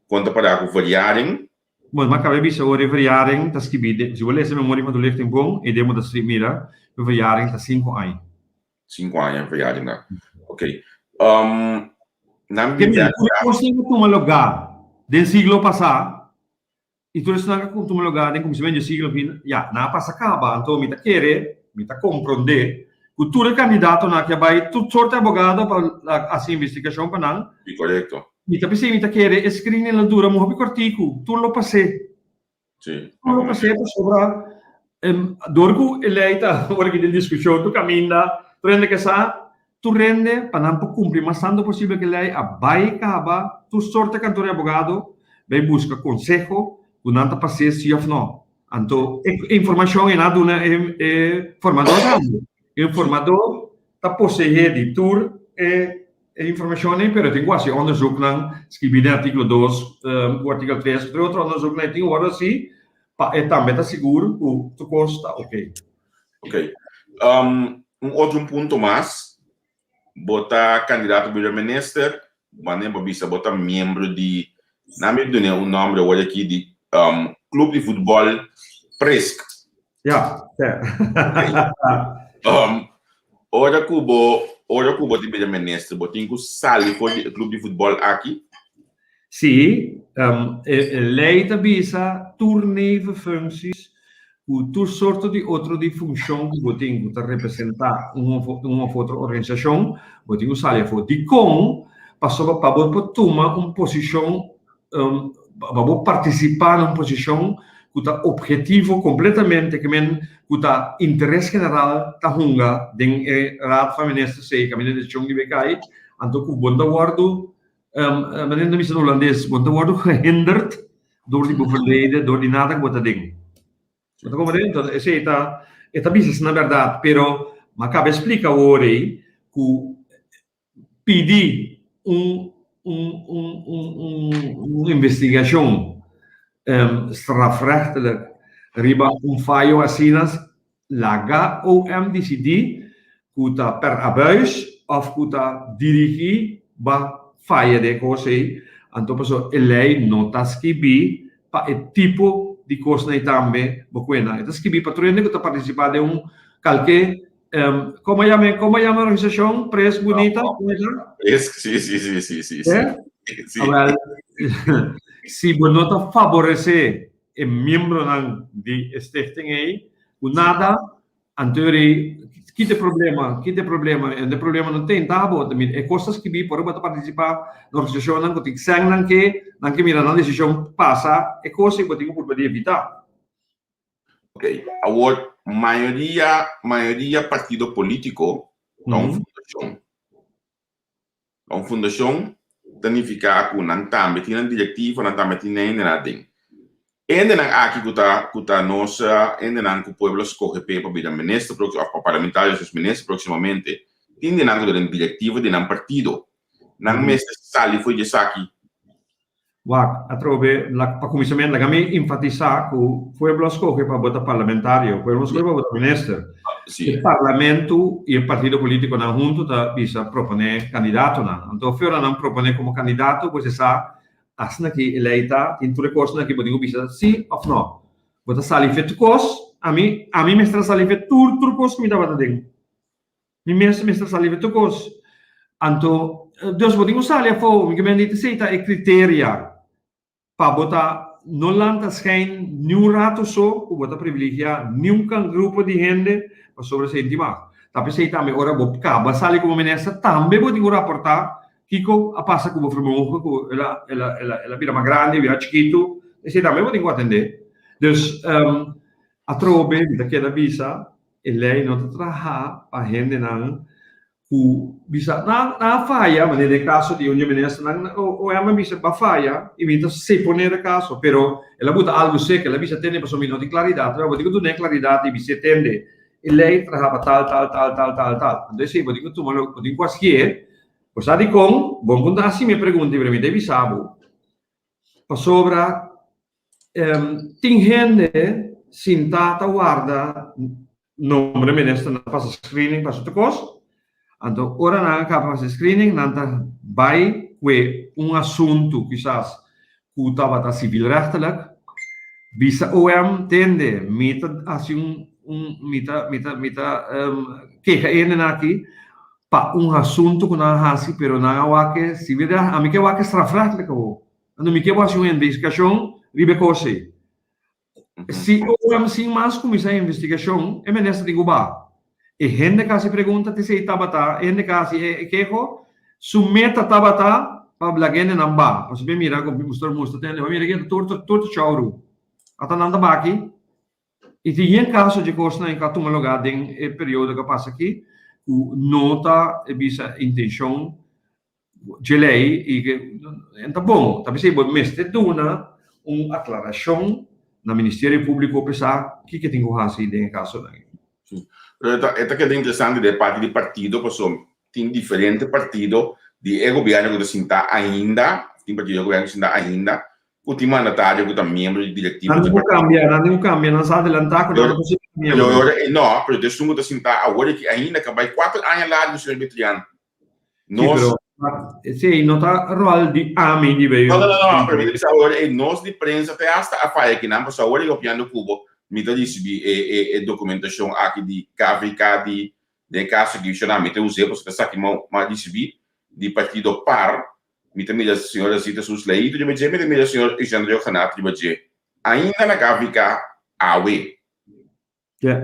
kon ta para ku verjaring. Bon, mi a caba di bisa ora e verjaring ta skibi den, si bo lesa memoria van toelichting bon, e den bo ta sri mira ku verjaring ta 5 aña. 5 aña verjaring ta. Ok. Nan Ke mira, tur e kosnan ku tuma lugar den siglo pasá, I tur esnan ku tuma lugá den kuminsamentu di e siglo fin, ya, nan a pasa kaba. Anto mi ta kere, mi ta komprondé ku tur e kandidatonan aki a bai tur sorte abogado pa hasi investigashon pa nan. Si, korekto. Mi ta p'esei mi ta kere e screening lo dura muhopi kòrtiku, tur lo pas'é. Si. Tur lo pas'é pasobra dor ku e lei ta ora ki den diskushon tur kaminda, tur hende ke sa, Tur hende, pa nan por cumpli mas tanto posibel cu e ley, a bay caba tur sorte kantoor di abogado bay busca conseho cu nan ta pas'é si of no. Anto e informacion e na duna e formador tambe. E formador ta poseé di tur e informacionnan pero tin cu haci onderzoeknan, skibi den articulo dos cu articulo tres, tur e otro onderzoeknan e tin cu worde haci pa e tambe ta sigur cu tur cos ta ok. Ok. Un otro un punto mas. Bo ta kandidato bira minister, wanneer bo bisa bo ta miembro di, nan mi duna un nombre awor aki di Club di Futbol Prisk. Ja, ja. Ora ku bo, ora ku bo ta bira minister, bo tin ku sali for di e club di futbol aki? Sí, e lei ta bisa tur nevenfuncties ku tur sorto di otro di funshon ku bo tin ku ta representá un of otro organisashon, bo tin ku sali afó. Dikon? Pasobra pa bo por tuma un posishon, pa bo partisipá na un posishon ku ta ophetivo kompletamente, ke men ku ta interes general ta hunga den e Raad van Ministers ei kaminda desishon di bay kai, anto ku bo no ta wòrdu Manera ta bisa na hulandes, bo no ta wòrdu gehinderd dor di bo verleden, dor di nada ku bo ta den. Bo ta komprende? Entonces, esei ta, e ta bisa asina bèrdat, pero mi a kaba e splika awor ei ku pidi un un un un un un investigashon strafrechtelijk riba un fayo asina Laga OM disidí ku ta per abuis òf ku ta dirigí ba faya den e kos ei, anto pasobra e lei no ta skibí pa e tipo. di kosnan ei tambe bo kuena. E ta skibí pa tur hende ku ta partisipá den un kalke, komo yama e, komo yama e organisashon? Pres Bunita? Komo e ta? Pres, si, si, si, si, si, si. Eh? Si. Awèl, si bo no ta faboresé e miembronan di e stichting ei ku nada, Anto e rei, Ki ta e problema? Ki ta e problema? E problema no ten ta bo. Ta mira, e kos ta skibí por bo ta partisipá na organisashonnan ku tin sènnan ke nan ke mira nan desishon pasa e kos ei bo tin ku purba di evitá. Ok, awor mayoria mayoria partido polítiko ta un fundashon. Ta un fundashon ta nifiká ku nan tambe tin nan direktiva, nan tambe tin hendenan aden. E hendenan aki ku ta ku ta nos hendenan ku pueblo a skohe p'e pa bira minister próksimo òf pa parlamentario òf minister próksimamente, tin di nan ku ta den direktiva di nan partido. Nan mester sali for di esaki. Wak, atrobe, pa kuminsamentu laga mi enfatisá ku pueblo a skohe pa bo ta parlamentario, pueblo a skohe pa bo ta minister. Sí. E parlamento i e partido polítikonan huntu ta bisa proponé kandidatonan. Anto fe ora nan proponé komo kandidato bo se sa asina ki e lei ta, tin tur e kosnan aki bo tin ku bisa sí òf nò. Bo ta sali fe tur kos, ami ami mester a sali fe tur tur kos ku mi tabata den. Mi mes mester sali fe tur kos. Anto, dus bo tin ku sali afó. Mi ke men di esei ta e kriteria pa bo ta no lanta schijn niun rato so ku bo ta privilegiá niun kan grupo di hende pasobra esei no tin mas. Ta p'esei tambe ora bo kaba sali komo minister tambe bo tin ku raportá kiko a pasa ku bo vermogen ku el a el a el a bira mas grandi, bira chikitu. Esei tambe bo tin ku atendé. Dus atrobe mi ta keda bisa E lei no ta traha pa hendenan ku bisa nan nan a faya, manera den kaso di un di e ministernan, OM a bisa ba faya i mi ta seponé e kaso, pero el a buta algu sek, el a bisa tende pasobra mi no tin klaridat, bo tin ku dun'é klaridat i bis'é tende e lei traha pa tal tal tal tal tal tal. Anto esei bo tin ku tuma bo tin ku hasié, bo sa dikon? Bon ku ta hasi mi e pregunta pero mi ta bisa bo pasobra Tin hende sintá ta warda nombre ministernan pasa screening pasa tur kos, anto ora nan a kaba hasi screening nan ta bai kue un asuntu kisas ku tabata civilrechtelijk bisa OM tende mi ta hasi un un mi ta mi ta mi ta keha e hendenan aki pa un asuntu ku nan a hasi pero nan a wak e civilrecht ami ke wak e strafrechtelijk awor. Anto mi ke bo hasi un investigashon riba e kos ei. Si OM sin mas kuminsá e investigashon, e minister tin ku ba. E hende ku hasi pregunta te esei tabata, e hende ku hasi e keho, su meta tabata pa laga hendenan ba. Pasobra mi mira ku mustra mustra tende, mi mira ku tur tur ta chòru. Ata nan ta baki. I tin yen kaso dje kosnan ku a tuma lugá den e periodo ku a pasa aki ku no ta bisa intenshon dje lei i ke en ta bon. Ta p'esei bo mester duna un aklarashon na Ministerio Públiko pa e sa kiko e tin ku hasi den e kasonan ei. Sí. Pero e ta e ta keda interesante den e parti di partido pasobra tin diferente partido di e gobièrnu ku ta sintá ainda, tin partido di e gobièrnu ku ta sintá ainda ku tin mandatario ku ta miembro di direktivo Nan di tin ku partido. kambia, nan tin ku kambia, nan sa adelantá ku nan Pero no ta sinta pero miembro. ora e no, pero esun ku ta sintá awor aki ainda ka bai kuater aña largu señor Betrian. Sí, Nos pero esei no ta rol di ami di No, no, no, no, pero mi BU. ta bisa awor e nos di prensa te hasta a faya kinan, pasobra awor e hopiando ku bo, mi ta risibi e e e dokumentashon aki di KVK di den e kaso aki shona mi ta us'é pasobra esaki mi a risibi di partido par, mi ta mira señor Rosita Sus Leito riba dje, mi ta mira señor Eugène Rhuggenaath riba dje, ainda na KVK awe. Ja.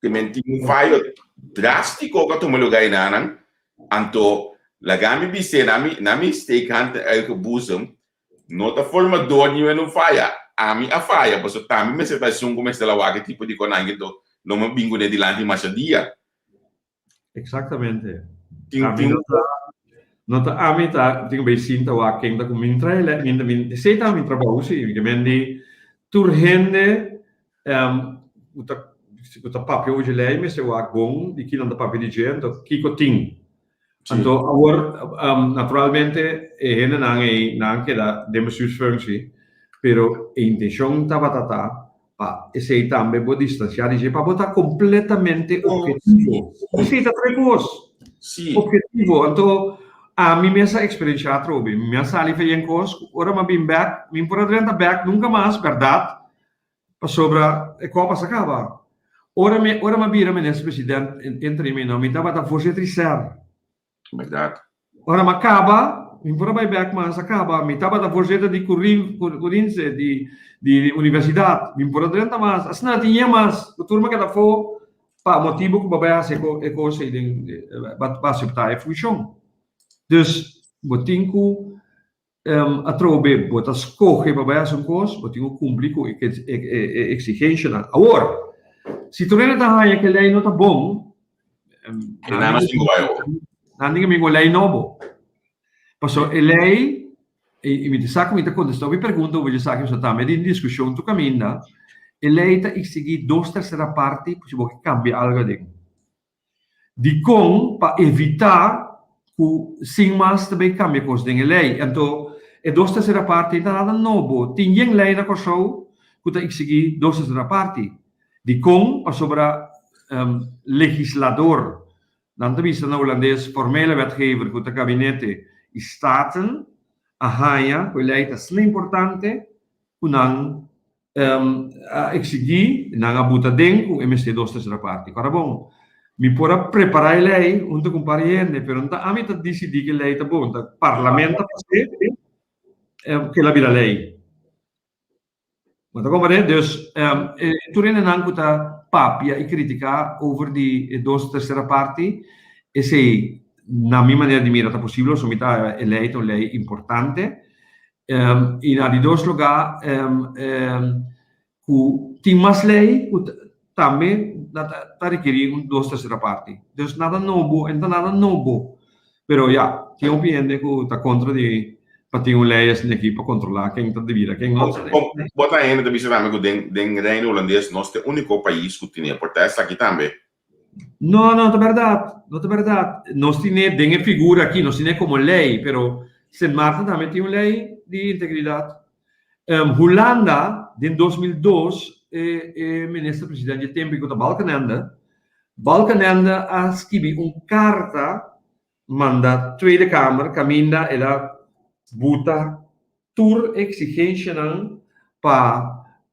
Te men tin un fayo drástiko ku a tuma lugá enanan, anto laga mi bis'é na mi na mi steek hand in eigen boezem, no ta formador ni men un faya, ami a faya pasobra tambe mester ta esun ku mester a wak e tipo di konan anto lo mi a bin kuné dilanti masha dia. Exactamente. Tin, Ami tin no ta, no ta ami ta tin bay sinta wak ken ta ku min trae le, min min esei ta mi trabou si, mi ke men di tur hende um, ku ta ku ta papia oye lei mester wak bon di kinan ta papia di dje, anto kiko tin. Sí. Anto awor um, naturalmente e hendenan ei nan keda den bestuursfunctie, pero e intencion tabata ta Pa esei tambe bo distansiá di dje pa bo ta kompletamente ophetivo. Esei ta tres kos. Sí. Ophetivo. Anto ami mes a eksperensiá atrobe. Mi a sali feyen kos ku ora mi a bin bèk, mi por a drenta bèk nunka mas, bèrdat. Pasobra e kòp a sa kaba. Ora mi ora mi a bira minister president entre mi no mi tabata voorzitter di ser. Bèrdat. Ora mi a kaba, mi por a bai bèk mas a kaba. Mi tabata voorzitter di Kurin Kurinse di di universidat. Mi por a drenta mas. Asina tin yen mas ku tur mi a keda afó pa motibu ku bo a bai hasi e kos ei den pa aseptá e funshon. Dus bo tin ku Atrobe bo ta skohe pa bai hasi un kos, bo tin ku kumpli ku e eksigenshanan. Awor, si tur hende ta haña ku e lei no ta bon, nan tin ku bin ku un lei nobo. Pasobra e lei, i mi ta sa ku mi ta kontestá hopi pregunta over esaki, pasobra tambe den diskushon tur kaminda, e lei ta eksigí dos tersera parti si bo ke kambia algu aden. Dikon? Pa evitá ku sin mas ta bay kambia kos den e lei. Anto e dos tersera parti ta nada nobo. Tin yen lei na Kòrsou ku ta eksigí dos tersera parti. Dikon? Pasobra legislador, nan ta bisa na hulandes formele wetgever ku ta gabinete i staten, a haña ku e lei ta asina importante ku nan a eksigí, nan a buta den ku e mester dos tersera parti. Ora bon, mi por a prepará e lei huntu ku un par di hende, pero no ta ami ta disidí ku e lei ta bon, ta parlamento ta pas'é ku el a bira lei. Bo ta komprendé? Dus, tur hendenan ku ta papia i kritiká over di e dos tersera parti, esei na mi manera di mira ta posibel, pasobra mi ta e lei ta un lei importante. I na di dos lugá ku tin mas lei ku tambe ta rekerí un dos tersera parti. Dus nada nobo, e no ta nada nobo. Pero ya, tin hopi hende ku ta kontra di pa tin un lei asina aki pa kontrolá ken ta debida ken no. Bo ta hende ta bisa tambe ku den Reino Hulandes nos ta e úniko pais ku tene por ta esaki tambe. No, no ta bèrdat, no ta bèrdat. Nos tine den e figura aki, nos tine komo lei, pero Sint Maarten tambe tin un lei di integridat. Hulanda den 2002 e e minister president dje tempu ku ta Balkenende, Balkenende a skibi un karta manda Tweede Kamer kaminda el a buta tur eksigenshanan pa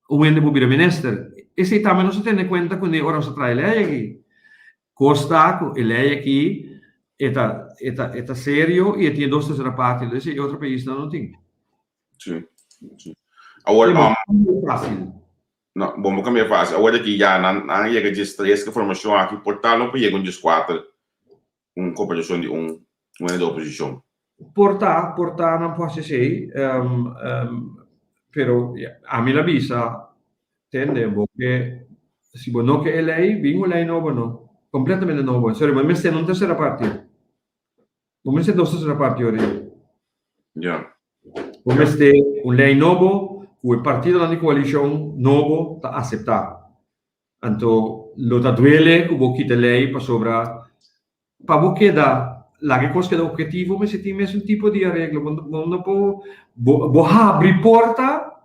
un hende por bira minister. Esei tambe nos a tene kuenta kuné ora nos a traha e lei aki. Kos ta ku e lei aki e ta e ta e ta serio i e tin e dos tersera parti, entonces e otro paisnan no tin. Sí, sí. Awor, um, fácil. No, bon, bo kambia fácil. Awor aki ya nan nan a yega djes tres ku formashon aki, por tal no por yega un djes kuater. Un komparashon di un un hende di oposishon. Por ta, por ta nan por hasi esei, pero ami la bisa, tende, bo ke, si bo no ke e lei, bin un lei nobo no, kompletamente nobo. Sorry, bo mester un tersera parti. Bo mester dos tersera parti ora ei. Ya. Bo mester un lei nobo ku e partidonan di koalishon nobo ta aseptá. Anto lo ta duele ku bo kita lei pasobra pa bo keda laga e kos keda objetivo mester tin mesun tipo di areglo. Bo bo no por bo bo habri porta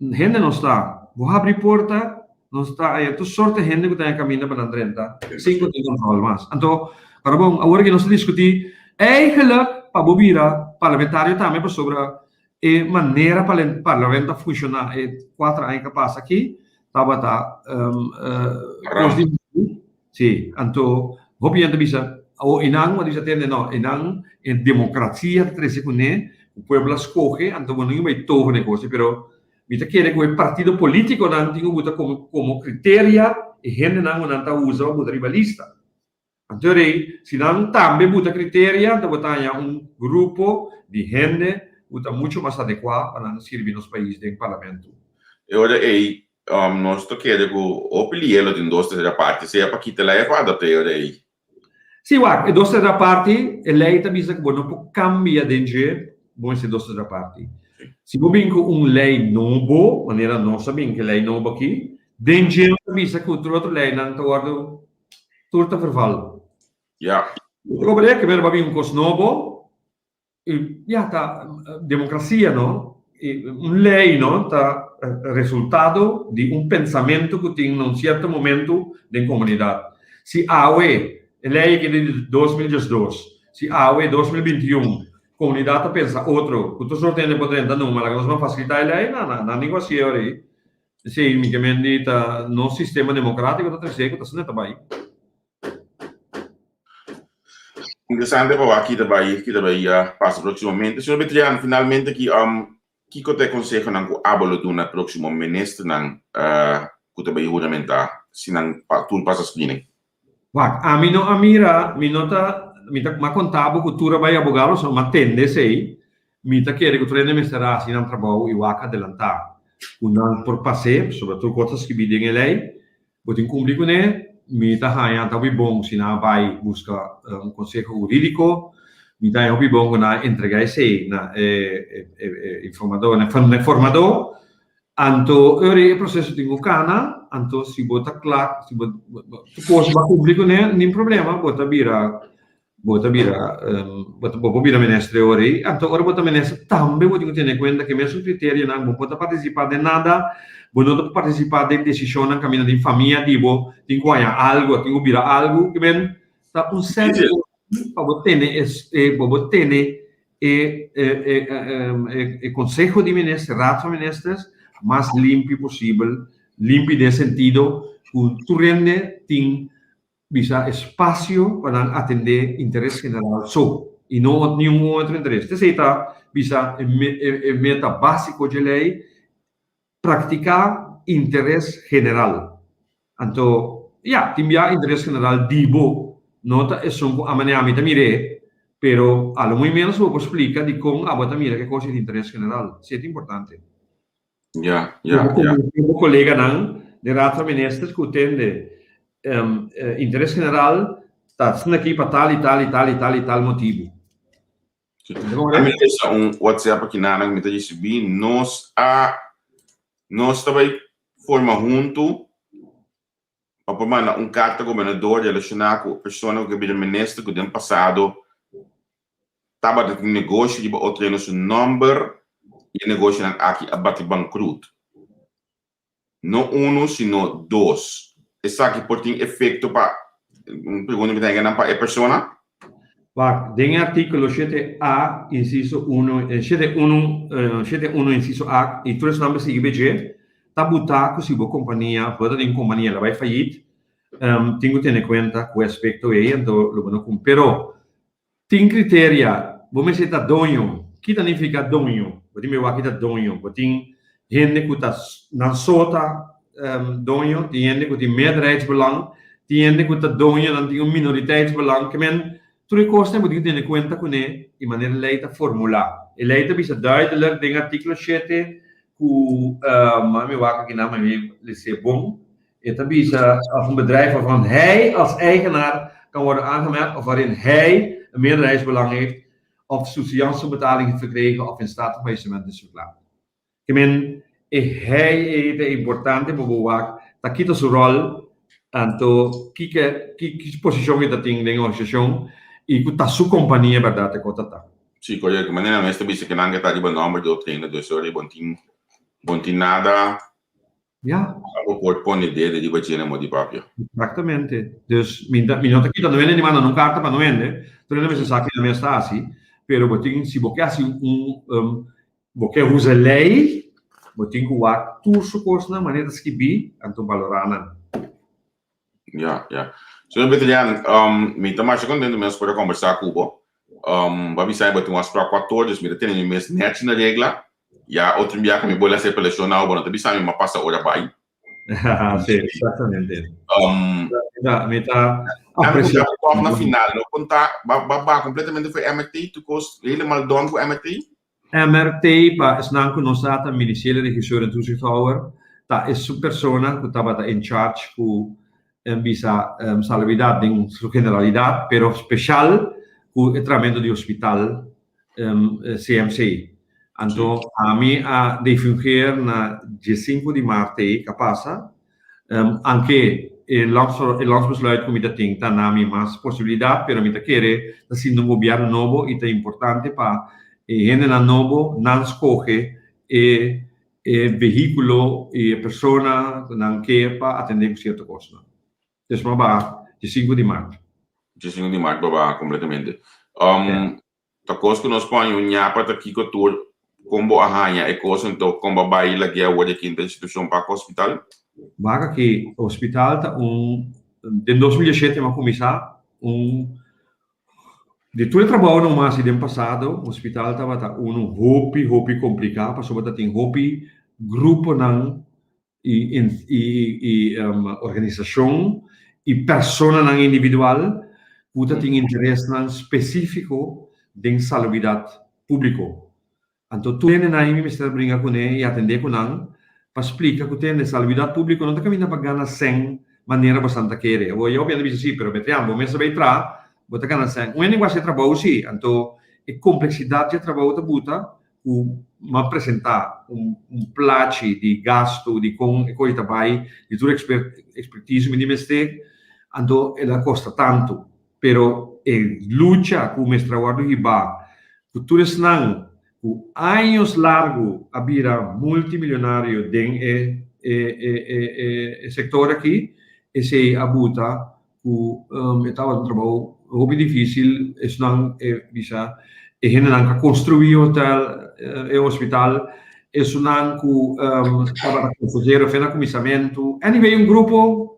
hende no sta. Bo habri porta nos ta haña tur sorte hende ku ta haña kaminda pa nan drenta sin ku tin kontrol mas. Anto ora bon awor aki nos ta diskutí eigenlijk pa bo bira parlamentario tambe pasobra E manera pa parlamento ta funciona e cuater aña cu pasa aki tabata cos di si anto hopi hende ta bisa awo enan bo a bisa tende no enan e democracia ta trece cune cu pueblo a scoge anto bo no tin bay toga na e cos pero mi ta kere cu e partido politiconan tin cu buta como criteria e hendenan cu nan ta usa pa buta riba lista. Anto rei, si nan tambe buta criteria, anto bo ta haña un grupo di hende cu ta mucho mas adecua pa nan sirbi nos pais den Parlamento. E ora ei, nos ta kere cu hopi lihe lo tin dos tercera parti, sea pa kita ley of pa adapta e ora ei. Si, wak, e dos tercera parti, e ley ta bisa cu bo no por cambia den dje, bo mester dos tercera parti. Si bo bin cu un ley nobo, manera nos a bin cu e ley nobo aki, den dje nos ta bisa cu tur otro leynan ta wordo Tur ta verval. Ja. Bo ta kere ba bin un kos nobo i ya ta demokrasia no i un lei no ta resultado di un pensamentu ku tin na un sierto momentu den komunidat. Si awe e lei aki di 2012 si awe 2021 komunidat ta pensa otro ku tur sorto hende por drenta numa laga nos ban fasilitá e lei nan nan nan tin ku hasié ora ei. Sí, mi ke men di ta nos sistema demokratiko ta trese ku ta asina ta bai. Interesante pa wak ki ta bai, ki ta bai pasa próksimamente. Señor Betrian, finalmente ki kiko ta e konsehonan ku abo lo duna próksimo ministernan ku ta bai huramentá si nan tur pasa screening? Wak, ami no a mira, mi no ta, mi ta, m'a konta bo ku tur a bai abogado, so m'a tende esei, mi ta kere ku tur hende mester a hasi nan trabou i wak adelantá ku nan por pas'é, pasobra tur kos ta skibí den e lei, bo tin kumpli kuné, mi ta haña ta hopi bon si nan a bai buska un konseho hurídiko, mi ta haña hopi bon ku nan a entregá esei na e informadó, na e formadó, Anto ora e proceso tin cu cana, anto si bo ta cla, si bo tur cos bo a cumpli cune, nin problema, bo ta bira, bo ta bira, bo ta bo por bira minister e ora ei. Anto ora bo ta minister tambe bo tin cu tene cuenta cu e mesun criterionan, bo por ta participa den nada, bo no ta por participa den decisionnan caminda den famia di bo tin cu haña algo, tin cu bira algo, kimen ta un set pa bo tene e, pa bo tene e e Conseho di Minister, Raad van Ministers, mas limpi posibel, limpi den sentido ku tur hende tin bisa espasio pa nan atendé interes general so i no niun otro interes. Esei ta bisa e meta básiko dje lei. Praktiká interes general. Anto, ya, tin bia interes general di bo no ta esun ku a manera ami ta mir'é, pero a lo muy ménos bo por splika dikon abo ta mira ke kos ei ta interes general. Esei ta importante. Ya, ya, Bo ya. konvensé bo koleganan den Raad van Ministers ku tende interes general ta asina aki pa tal i tal i tal i tal i tal motibu. Mi lesa un WhatsApp aki na nan mi ta ricibi nos a nos ta bay forma hunto pa por manda un carta gobernador relaciona cu persona cu ke bira minister cu den pasado tabata tin negoshi riba otro hende su nomber y e negoshinan aki a bati bankrut. No unu sino dos. Esaki por tin efekto pa, un pregunta mi ta hega nan pa e persona? Wak, den e artíkulo shete a insiso uno, shete unu, shete uno insiso a i tur esnan por sigui b'e ta butá ku si bo kompania, bo ta den un kompania la bai fayit, tin ku tene kuenta ku e aspekto ei, anto lo bo no kumpli. Pero Tin criteria, bo mester ta doño. Ki ta nifica doño? Bo tin mewak ki ta doño. Bo tin hende cu ta nan so ta doño, tin hende cu tin meerderheidsbelang, tin hende cu ta doño nan tin un minoriteitsbelang. Ke men tur e cosnan bo tin cu tene cuenta cune y manera ley ta formula. E ley ta bisa duidelijk den articulo shete cu, mi wak aki nan, mi lese bon. E ta bisa of un bedrijf waarvan hij als eigenaar kan worden aangemerkt of waarin hij een meerderheidsbelang heeft of surseance-betaling heeft verkregen of in staat van faillissement is verklaard. Ke men e hij ei ta importante pa bo wak ta kita su ròl anto kiko ki posishon e ta tin den e organisashon i ku ta su kompania bèrdat e kos ta ta. Sí, korekto. Manera mes ta bisa ke nan ke ta riba nòmber di otro hende, dus ora bo tin bo tin nada Ja. Abo por pone dede riba dje na mo di papia. Exactamente. Dus mi ta, mi no ta kita no hende ni manda no carta pa no hende, tur hende mester sa kina mes ta hasi, pero bo tin, si bo ke hasi un, um, bo ke usa ley, bo tin ku wak tur su kosnan manera ta skibí, anto balorá nan. Ja, ja. Señor Betrian, um, mi ta masha contento mes por a conversa cu bo. Um, ba bisa bo tin un afspraak 4 dus mi ta tene mi mes nechi na regla. Ya otro biaha mi bolbe hacer apelacion na bo, no ta bisa mi ma pasa ora bai. Sí, exactamente. Um, Mi ta Dame aprecia. un na final, no conta, ba, ba, ba completamente voor MRT, tu kost helemaal done voor MRT? MRT, pa esnan ku no sa, ta Ministeriële Regisseur en Toezichthouder, ta e su persona ku tabata in charge ku bisa salubridat den su generalidat, pero speshal ku e trahamentu di hospital CMC. Anto ami a defungeer na diesinku di mart ei ku a pasa. Anke e landsbesluit ku mi ta tin ta na mi mas posibilidat, pero mi ta kere ta sinti un gobièrnu nobo i ta importante pa e hendenan nobo nan skohe e e vehíkulo i e persona ku nan ke pa atendé ku sierto kosnan. Dus mi a baha diesinku di mart. Diesinku di mart bo a baha kompletamente. Ta kos ku nos pon un ñapa ta kiko tur. Kon bo a haña e kos anto kon bo a bai lag'é awor di aki den situashon pa ku hospital? Wak aki, hospital ta un, den 2017 mi a kuminsá un, di tur e trabounan mi a hasi den pasado, hospital tabata unu hopi hopi kompliká pasobra ta tin hopi gruponan i i organisashon i personanan individual ku ta tin interesnan spesífiko den salubridat públiko. Anto tur hendenan ei mi mester a bringa kuné i atendé ku nan pa splika ku tende salubridat públiko no ta kaminda pa gana sèn manera bosan ta kere. Awor yo a bisa sí, pero Betrian, bo mes a bai traha, bo ta gana sèn. Un hende ku hasi e trabou sí, anto e kompleksidat dje trabou ta buta ku m'a presentá un un plachi di gastu di kon e koe ta bai, di tur ekspertise mi di mester, anto el a kosta tantu. Pero e lucha ku mester a wòrdu hibá ku tur esnan ku años largu a bira multimilionario den e e e e e sektor aki, esei a buta ku e tabata un trabou hopi difísil, esnan e bisa e hendenan ku a konstruí e hotel, e hospital, esunnan ku tabata konsehero fe na kuminsamentu, anyway un grupo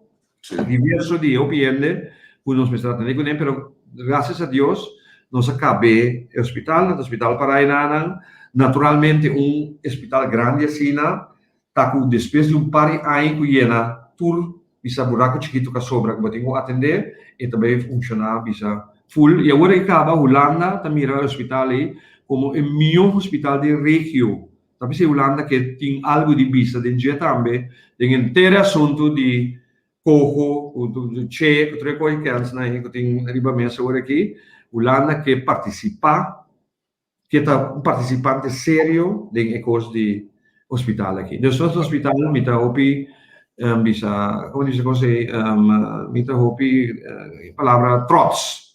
diverso di hopi hende ku nos mester a tene kuné, pero grasias a Dios nos a kab'é e hospital, e hospital Parainanan, naturalmente un hospital grandi asina ta ku despues di un par di aña ku yena tur bisa buraku chikitu ku a sobra ku bo tin ku atendé, e ta bai funshoná bisa ful. I awor ei kaba Hulanda ta mira e hospital ei komo e mihó hospital den regio. Ta p'esei Hulanda ke tin algu di bisa den dje tambe den henter e asuntu di Coho ku Che ku tur e kos kènsnan ei ku tin riba mesa awor aki. Hulanda ke partisipá ke ta un partisipante serio den e kos di hospital aki. Dus nos hospital mi ta hopi bisa, komo di bisa kos ei, mi ta hopi e palabra trots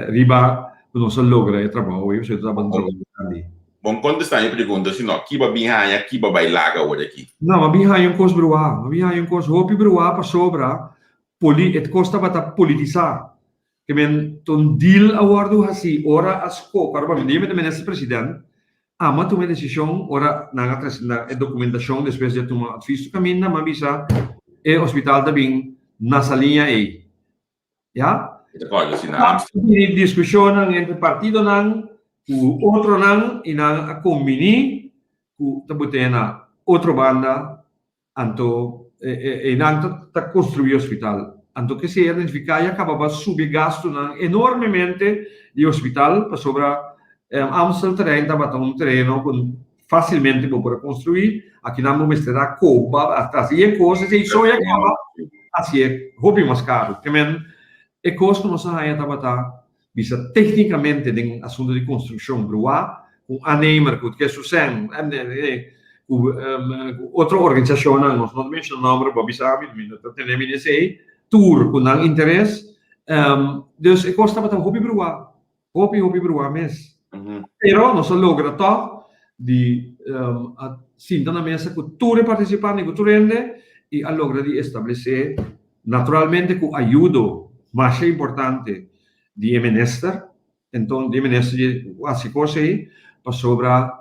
riba ku nos a logra e trabou ei, pasobra e tabata un trabou grandi. Bon kontestá mi pregunta, si no, kiba bin haña, kiba bai laga awor aki? No, mi a bin haña un kos bruá, mi a bin haña un kos hopi bruá pasobra e kos tabata politisá. Ke men ta un deal a wòrdu hasí ora a skohe, ora mi ta minister president, amo a tuma e desishon ora nan a trese nan e dokumentashon despues di a tuma advis tur kaminda, mi a bisa e hospital ta bin na Saliña ei. Ya? Mi ta kòrda si na Amsterdam. A bini diskushonnan entre partidonan ku otronan i nan a kombiní ku ta bot'é na otro banda Anto einan ta ta construi hospital. Anto kesey a nifica ya caba ba subi gastonan enormemente di hospital pasobra Amstel terrein tabata un tereno cu facilmente bo por a construi. Akinan bo mester a coba haci e cos esey so ya caba haci hopi mas caro. Ke men e cos cu nos a haya tabata Bisa téknikamente den asuntu di konstrukshon bruá ku un aannemer ku ke su sèn ku otro organisashonnan, nos no ta menshona nòmber, bo a bisa mi, mi no ta tene mi di esei, tur ku nan interes. Dus e kos tabata hopi bruá, hopi hopi bruá mes. Pero nos a logra tòg di a sinta na mesa ku tur e partisipante, ku tur hende i a logra di establesé Naturalmente cu ayudo masha importante di e minister, enton di e minister di haci cos ey, pasobra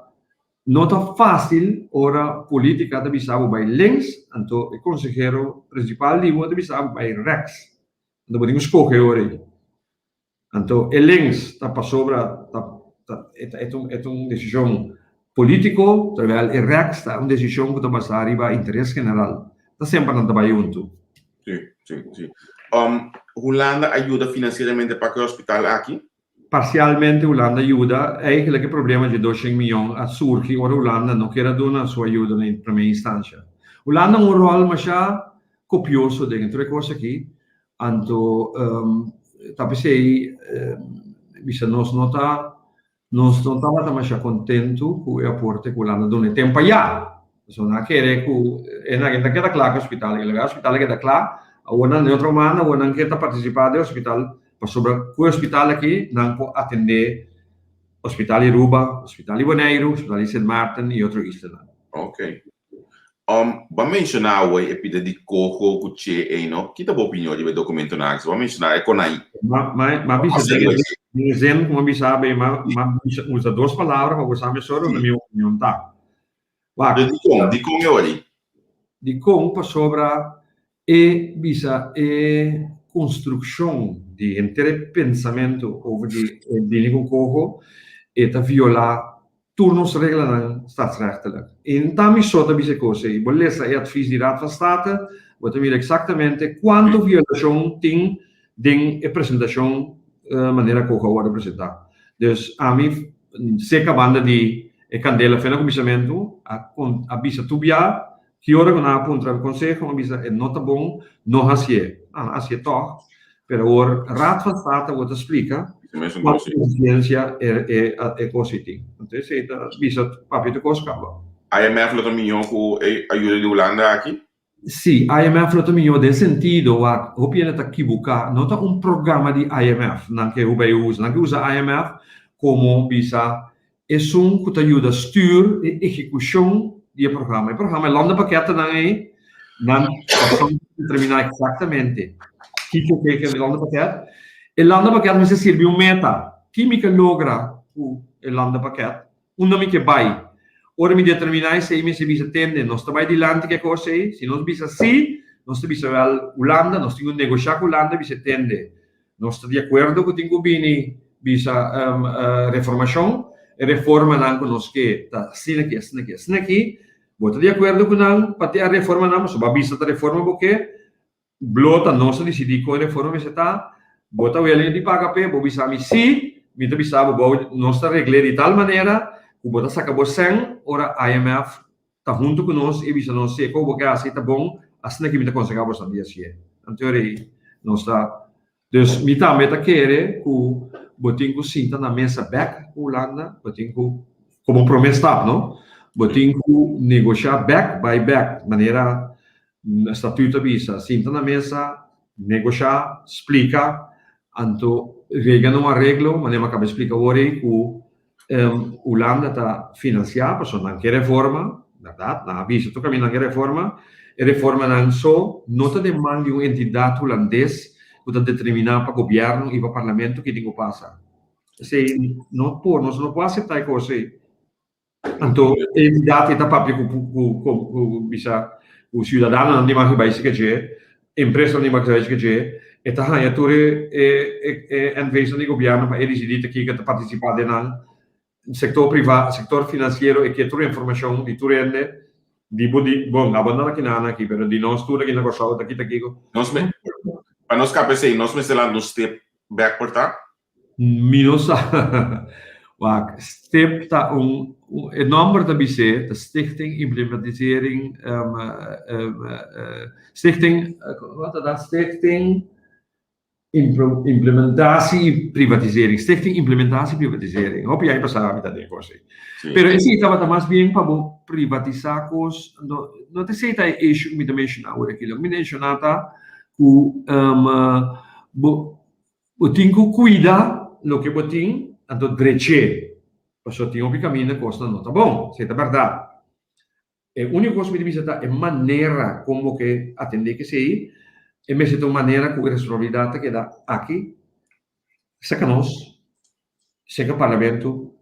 no ta facil ora politica ta bisa bo bay links, anto e consehero principal di bo ta bisa bo bay rechts, anto bo tin cu scoge ora ey. Anto e links ta pasobra ta ta e ta e ta un desishon polítiko, terwèl e rèks ta un desishon ku ta basá riba interes general. Ta semper nan ta bai huntu. Sí, sí, sí. Hulanda a yuda finansieramente pa ku e hospital aki? Parsialmente Hulanda a yuda. Eigenlijk e problema dje doshen miyon a surgi ora Hulanda no kier a duna su ayuda na e promé instansha. Hulanda un ròl masha kopioso den e tur e kos aki. Anto ta p'esei bisa nos no ta nos no tabata masha kontentu ku e aporte ku Hulanda duna e tempu ayá. Pasobra nan a kere ku e nan ta keda kla ku e hospital, e laga e hospital a keda kla, awor nan den otro manda, awor nan ke ta partisipá den e hospital pasobra ku e hospital aki nan por atendé hospital di Aruba, hospital di Boneiru, hospital di Sint Maarten i otro islanan. Oké. Um, bo a menshoná awor e pida di Coho ku Che ei, no? Ki ta bo opinion riba e dokumentonan aki? Bo a menshoná e konai. Ma, ma, ma bisa den. Mi zin, komo bisa be, ma ma usa dos palabra pa bo sa mesora unda mi opinion ta. Wak. Dikon? Dikon e ora ei? Dikon? Pasobra e bisa e konstrukshon di henter e pensamentu over di e bini ku koho e ta violá tur nos reglanan staatsrechtelijk. I no ta mi so ta bisa e kos ei. Bo lesa e advies di Raad van State, bo ta mira eksaktamente kuantu violashon tin den e presentashon manera ku a wòrdu presentá. Dus ami seka banda di e kandela fe na kuminsamentu a a bisa tur bia ki ora ku nan a puntra konseho a bisa e no ta bon no hasié. Nan a hasié tòg pero awor Raad van State awor ta splika kuantu influensia e e kos ei tin. Anto esei ta bisa papia tur kos kaba. IMF lo ta mihó ku e ayuda di Hulanda aki? Sí, IMF lo ta mihó den sentido wak hopi hende ta kibuká, no ta un programa di IMF nan ke bai usa, nan ke usa IMF komo bisa esun ku ta yuda stür e ehekushon di e programa. E programa, e landenpaketennan ei, nan ta determiná eksaktamente kiko ke e landenpaket. E landenpaket mester sirbi un meta, ki mi ke logra ku e landenpaket? Unda mi ke bai? Ora mi determiná esei, mi mester bisa, Tende, nos ta bai dilanti ku e kos ei? Si nos bisa sí, nos ta bisa, Wèl, Hulanda, nos tin ku negoshá ku Hulanda, bisa, Tende, nos ta di akuerdo ku tin ku bini bisa reformashon, e reformanan ku nos ke ta asina aki, asina aki, asina aki. Bo ta di akuerdo ku nan pa te a reformanan? Pasobra bo a bisa ta reforma bo ke. Blo ta nos a disidí kon e reforma mester ta, bo ta welen di paga p'e, bo bisa mi sí, mi ta bisa bo bou nos ta regl'é di tal manera ku bo ta saka bo sèn ora IMF ta huntu ku nos i bisa nos si e kos bo ke hasi ta bon, asina ki mi ta konsehá boso di hasié. Anto rei nos ta Dus mi tambe ta kere ku bo tin ku sinta na mesa bèk ku Hulanda, bo tin ku komo promé stap no, bo tin ku negoshá bèk bai bèk manera Statuut ta bisa, sinta na mesa, negoshá, splika, anto yega na un areglo, manera mi a kaba di splika awor ei, ku Hulanda ta finansiá pasobra nan ke reforma, bèrdat? Nan a bisa tur kaminda nan ke reforma. E reformanan so no ta den man di un entidat hulandes ku ta determiná pa gobièrnu i pa parlamento ki tin ku pasa. Esei no por, nos no por aseptá e kos ei. Anto e entidat ei ta papia ku ku ku bisa ku siudadanonan di mag bai sika dje, empresanan di mag bai sika dje, e ta haña tur e e e NV's nan di gobièrnu pa e disidí ta kiko ta partisipá den nan. Sektor privá, sektor finansiero e ke tur informashon di tur hende di bo di bon abo no ta kinan aki pero di nos tur aki na Kòrsou ta kita kiko. Nos me pa nos kap esei nos mester lanta un step bèk por ta? Mi no sa. Wak, stip ta un, e nomber ta bis'é, ta Stichting Implementisering, Stichting, wat ta dat? Stichting Implementatie i Privatisering, Stichting Implementatie Privatisering. Hopi aña pasá mi ta den kos ei. Pero esei tabata mas bien pa bo privatisá kos, no, no ta esei ta e issue ku mi ta menshoná awor aki. Loke mi ta menshoná ta ku bo Bo tin ku kuida loke bo tin, anto drech'é, pasobra tin hopi kaminda kosnan no ta bon. Esei ta bèrdat. E úniko kos ku mi ta bisa ta e manera kon bo ke atendé ku esei, e mester ta un manera ku e responsabilidat ta keda aki, serka nos, serka parlamento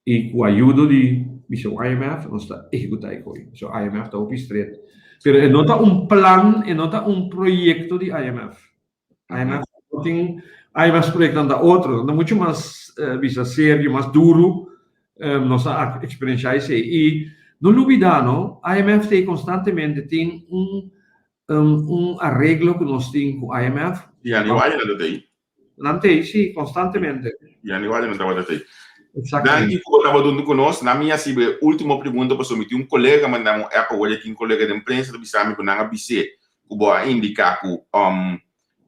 i ku ayudo di bisa un IMF nos ta ehekutá e koi. So IMF ta hopi stret. Pero e no ta un plan, e no ta un proyekto di IMF. IMF no tin, IMF su proyectonan ta otro, nan ta mucho mas bisa serio, mas duro, nos a experiencia esey. Y no lubida no, IMF ta constantemente tin un un areglo cu nos tin cu IMF. Y aniwal nan ta tey. Nan tey, si, constantemente. Y aniwal nan tabata tey. Danki ku bo tabata huntu ku nos. Na mi hasi bo e ultimo pregunta pasobra mi tin un kolega manda mi un app awor, tin un kolega den prensa ta bisa mi ku nan a bis'é ku bo a indiká ku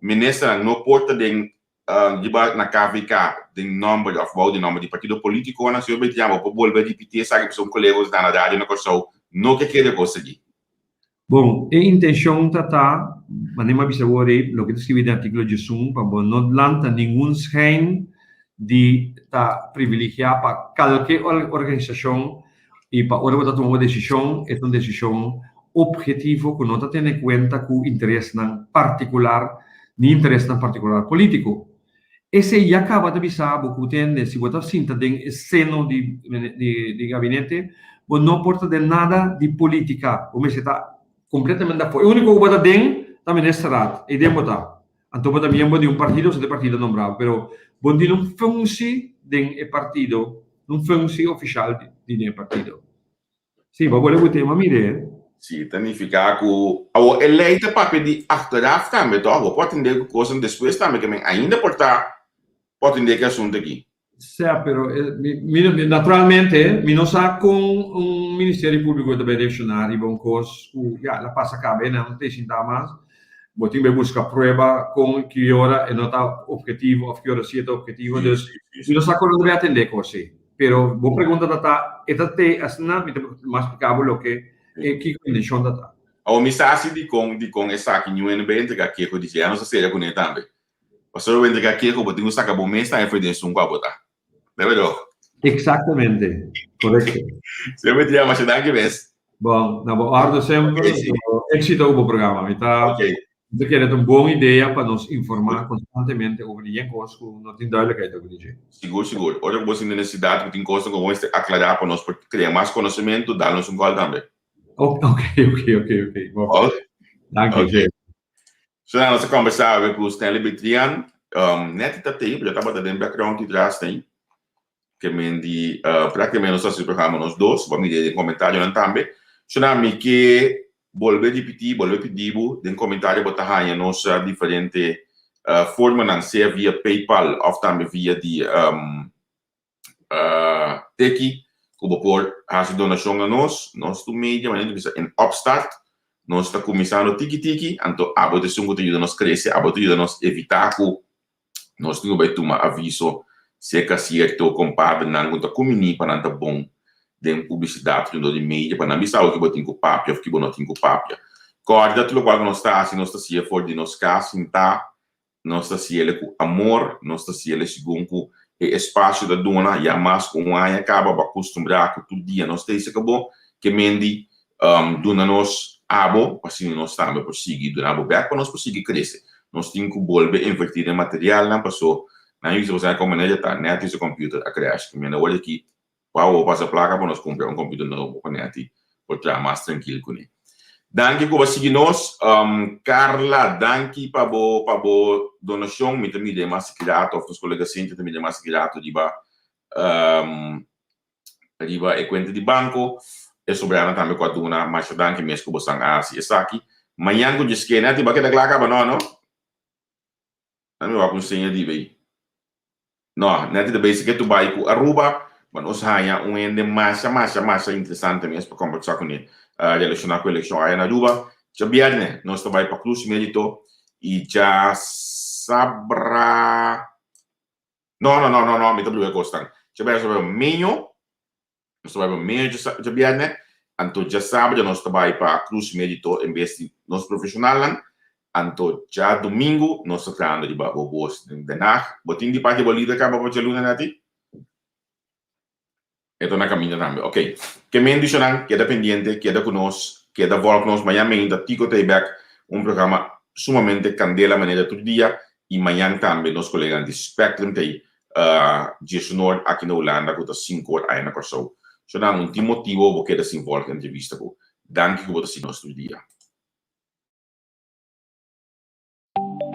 ministernan no por ta den riba na KVK den nòmber òf bou di nòmber di partido polítikonan. Señor Betrian, bo por bolbe ripití esaki pasobra un kolega ku ta na radio na Kòrsou no ke kere kos aki. Bon, e intenshon ta ta, manera mi a bisa awor ei, loke ta skibí den artíkulo diesun, pa bo no lanta ningun schijn di ta privilegiá pa kalke organisashon I pa ora bo ta tuma bo desishon, e ta un desishon ophetivo ku no ta tene kuenta ku interesnan partikular ni interesnan partikular polítiko. Esei ya kaba ta bisa bo ku tende si bo ta sinta den e seno di di gabinete bo no por ta den nada di politica, bo mester ta completamente afo. E unico ku bo ta den ta ministerraad, ei den bo ta. Anto bo ta miembro di un partido osea e partido nombra bo, pero bo no tin un functie den e partido, un functie oficial di den e partido. Sí, bo a bole ku tema mire. Sí, ta nifiká ku awor e lei ta papia di achteraf tambe tòg? Bo por atendé ku kosnan despues tambe ke men ainda por ta por atendé ku e asuntu aki. Sea, pero mi naturalmente mi no sa kon un ministerio públiko ta bai reakshoná riba un kos ku ya el a pasa kaba e nan no ta e sinta mas. Bo tin bai buska prueba kon ki ora e no ta ophetivo òf ki ora si e ta ophetivo. Dus mi no sa kon nan ta bai atendé kos ei. Pero bo pregunta ta ta, e ta te asina, mi ta mas splica bo loke e kiko intencion ta ta. Awor mi sa si dikon dikon esaki niun hende bay entrega keho di dje, nos a seria kuné tambe. Pasobra bo entrega keho bo tin ku saka bo mes tambe for di esun ku abo ta. Debe dor. Exactamente, correcto. Señor Betrian, masha danki mes. Bon, na bo orde semper, exito ku bo programa. Mi ta Mi ta kere ta un bon idea pa nos informá konstantemente over di yen kos ku no tin duidelijkheid over di dje. Sigur, sigur. Ora ku bo sinti nesesidat ku tin kosnan ku bo mester aklará pa nos por krea mas konosementu, dal nos un kòl tambe. Ok, ok, ok, ok. Bon. Danki. Ok. So nan nos a kòmbersá awe ku Stanley Betrian. Nèt ta tei, pero tabata den background di tras tei. Ke men di praktikamente nos ta hasi programa nos dos, bo a mira den komentarionan tambe. So nan mi ke Bolbe ripití, bolbe pidí bo den komentario bo ta haña nos diferente formanan sea via PayPal òf tambe via di Teki ku bo por hasi donashon na nos. Nos tur media manera ta bisa in opstart. Nos ta kuminsando tiki tiki anto abo ta esun ku ta yuda nos krese, abo ta yuda nos evitá ku Nos tin ku bai tuma aviso serka sierto kompadrenan ku ta kuminí pa nan ta bon den publisidat rondó di media pa nan bisa bo ki bo tin ku papia òf ki bo no tin ku papia. Kòrda tur lokual ku nos ta hasi nos ta hasié for di nos kas sintá, nos ta hasiel ku amor, nos ta hasiel segun ku e espasio ta duna. Ya mas ku un aña kaba bo a kustumbrá ku tur dia nos ta hisa ku bo ke mendi Duna nos abo pa asina nos tambe por sigui duna bo bek pa nos por sigui krese. Nos tin ku bolbe invertí den materialnan paso nan yusa bo sa kon manera ta Netty su computer a crash ku mi anda wor aki pa awor pasa plaka pa nos kumpra un computer nobo pa Netty por traha mas trankil kuné. Danki ku bo a sigui nos. Carla danki pa bo pa bo donashon mi ta mira e mas grato of nos kolega Cynthia ta mira e mas grato riba riba e kuenta di banko. E sobrana tambe ku a duna masha danki mes ku bosan a hasi esaki. Mañan ku djesk'é nèt i bo a keda kla kaba? No, no. Nan mi wak un seña di bay. No, nèt i ta bay si ke tu bay ku Aruba, ma nos haña un hende masha, masha, masha interesante mes pa kombersá kuné relashoná ku elekshon aya na Aruba. Djabièrnè nos ta bay pa Cruz Merito i djasabra. No, no, no, no, no, mi ta bluhe kosnan. Djabièrnè nos ta bai pa Meño, nos ta bai pa Meño djabièrnè, anto djasabra nos ta bai pa Cruz Merito en bes di nos profeshonalnan, anto djadumingu nos ta trahando riba bo bos den Den Haag. Bo tin di parti bo lider kaba pa djaluna, Netty? E ta na kaminda tambe. Ok. Ke mendishonnan, keda pendiente, keda ku nos, keda volg nos. Mañan meinta Tico ta ei bek, un programa sumamente kandela manera tur dia. I mañan tambe nos koleganan di Spectrum ta ei diesunor aki na Hulanda ku ta sinkor aya na Kòrsou. So nan un tin motibo bo keda sin volg entrevista ku. Danki ku bo ta sigui nos tur dia.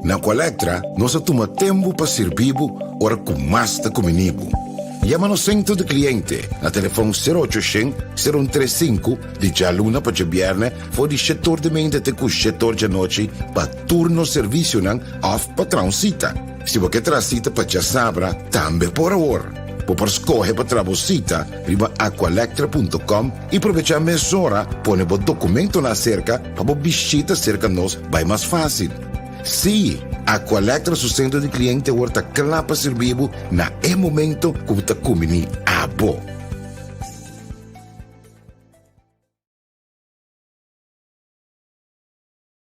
Na Colectra nos a tuma tempu pa sirbi bo ora ku mas ta kumini bo. Yama nos sentro di kliente na telefon sero ocho shen, sero un tres sinku di djaluna pa djabièrnè for di shetor di meinta te ku shetor djanochi pa tur nos servisionan òf pa traha un sita. Si bo ke traha sita pa djasabra tambe por awor. Bo por skohe pa traha bo sita riba aqualectra punto com i probechá mesora pone bo dokumentonan aserka pa bo bishita serka nos bai mas fásil. Sí, Aqualectra su sentro di kliente awor ta kla pa sirbi bo na e momento ku bo ta kumbiní abo.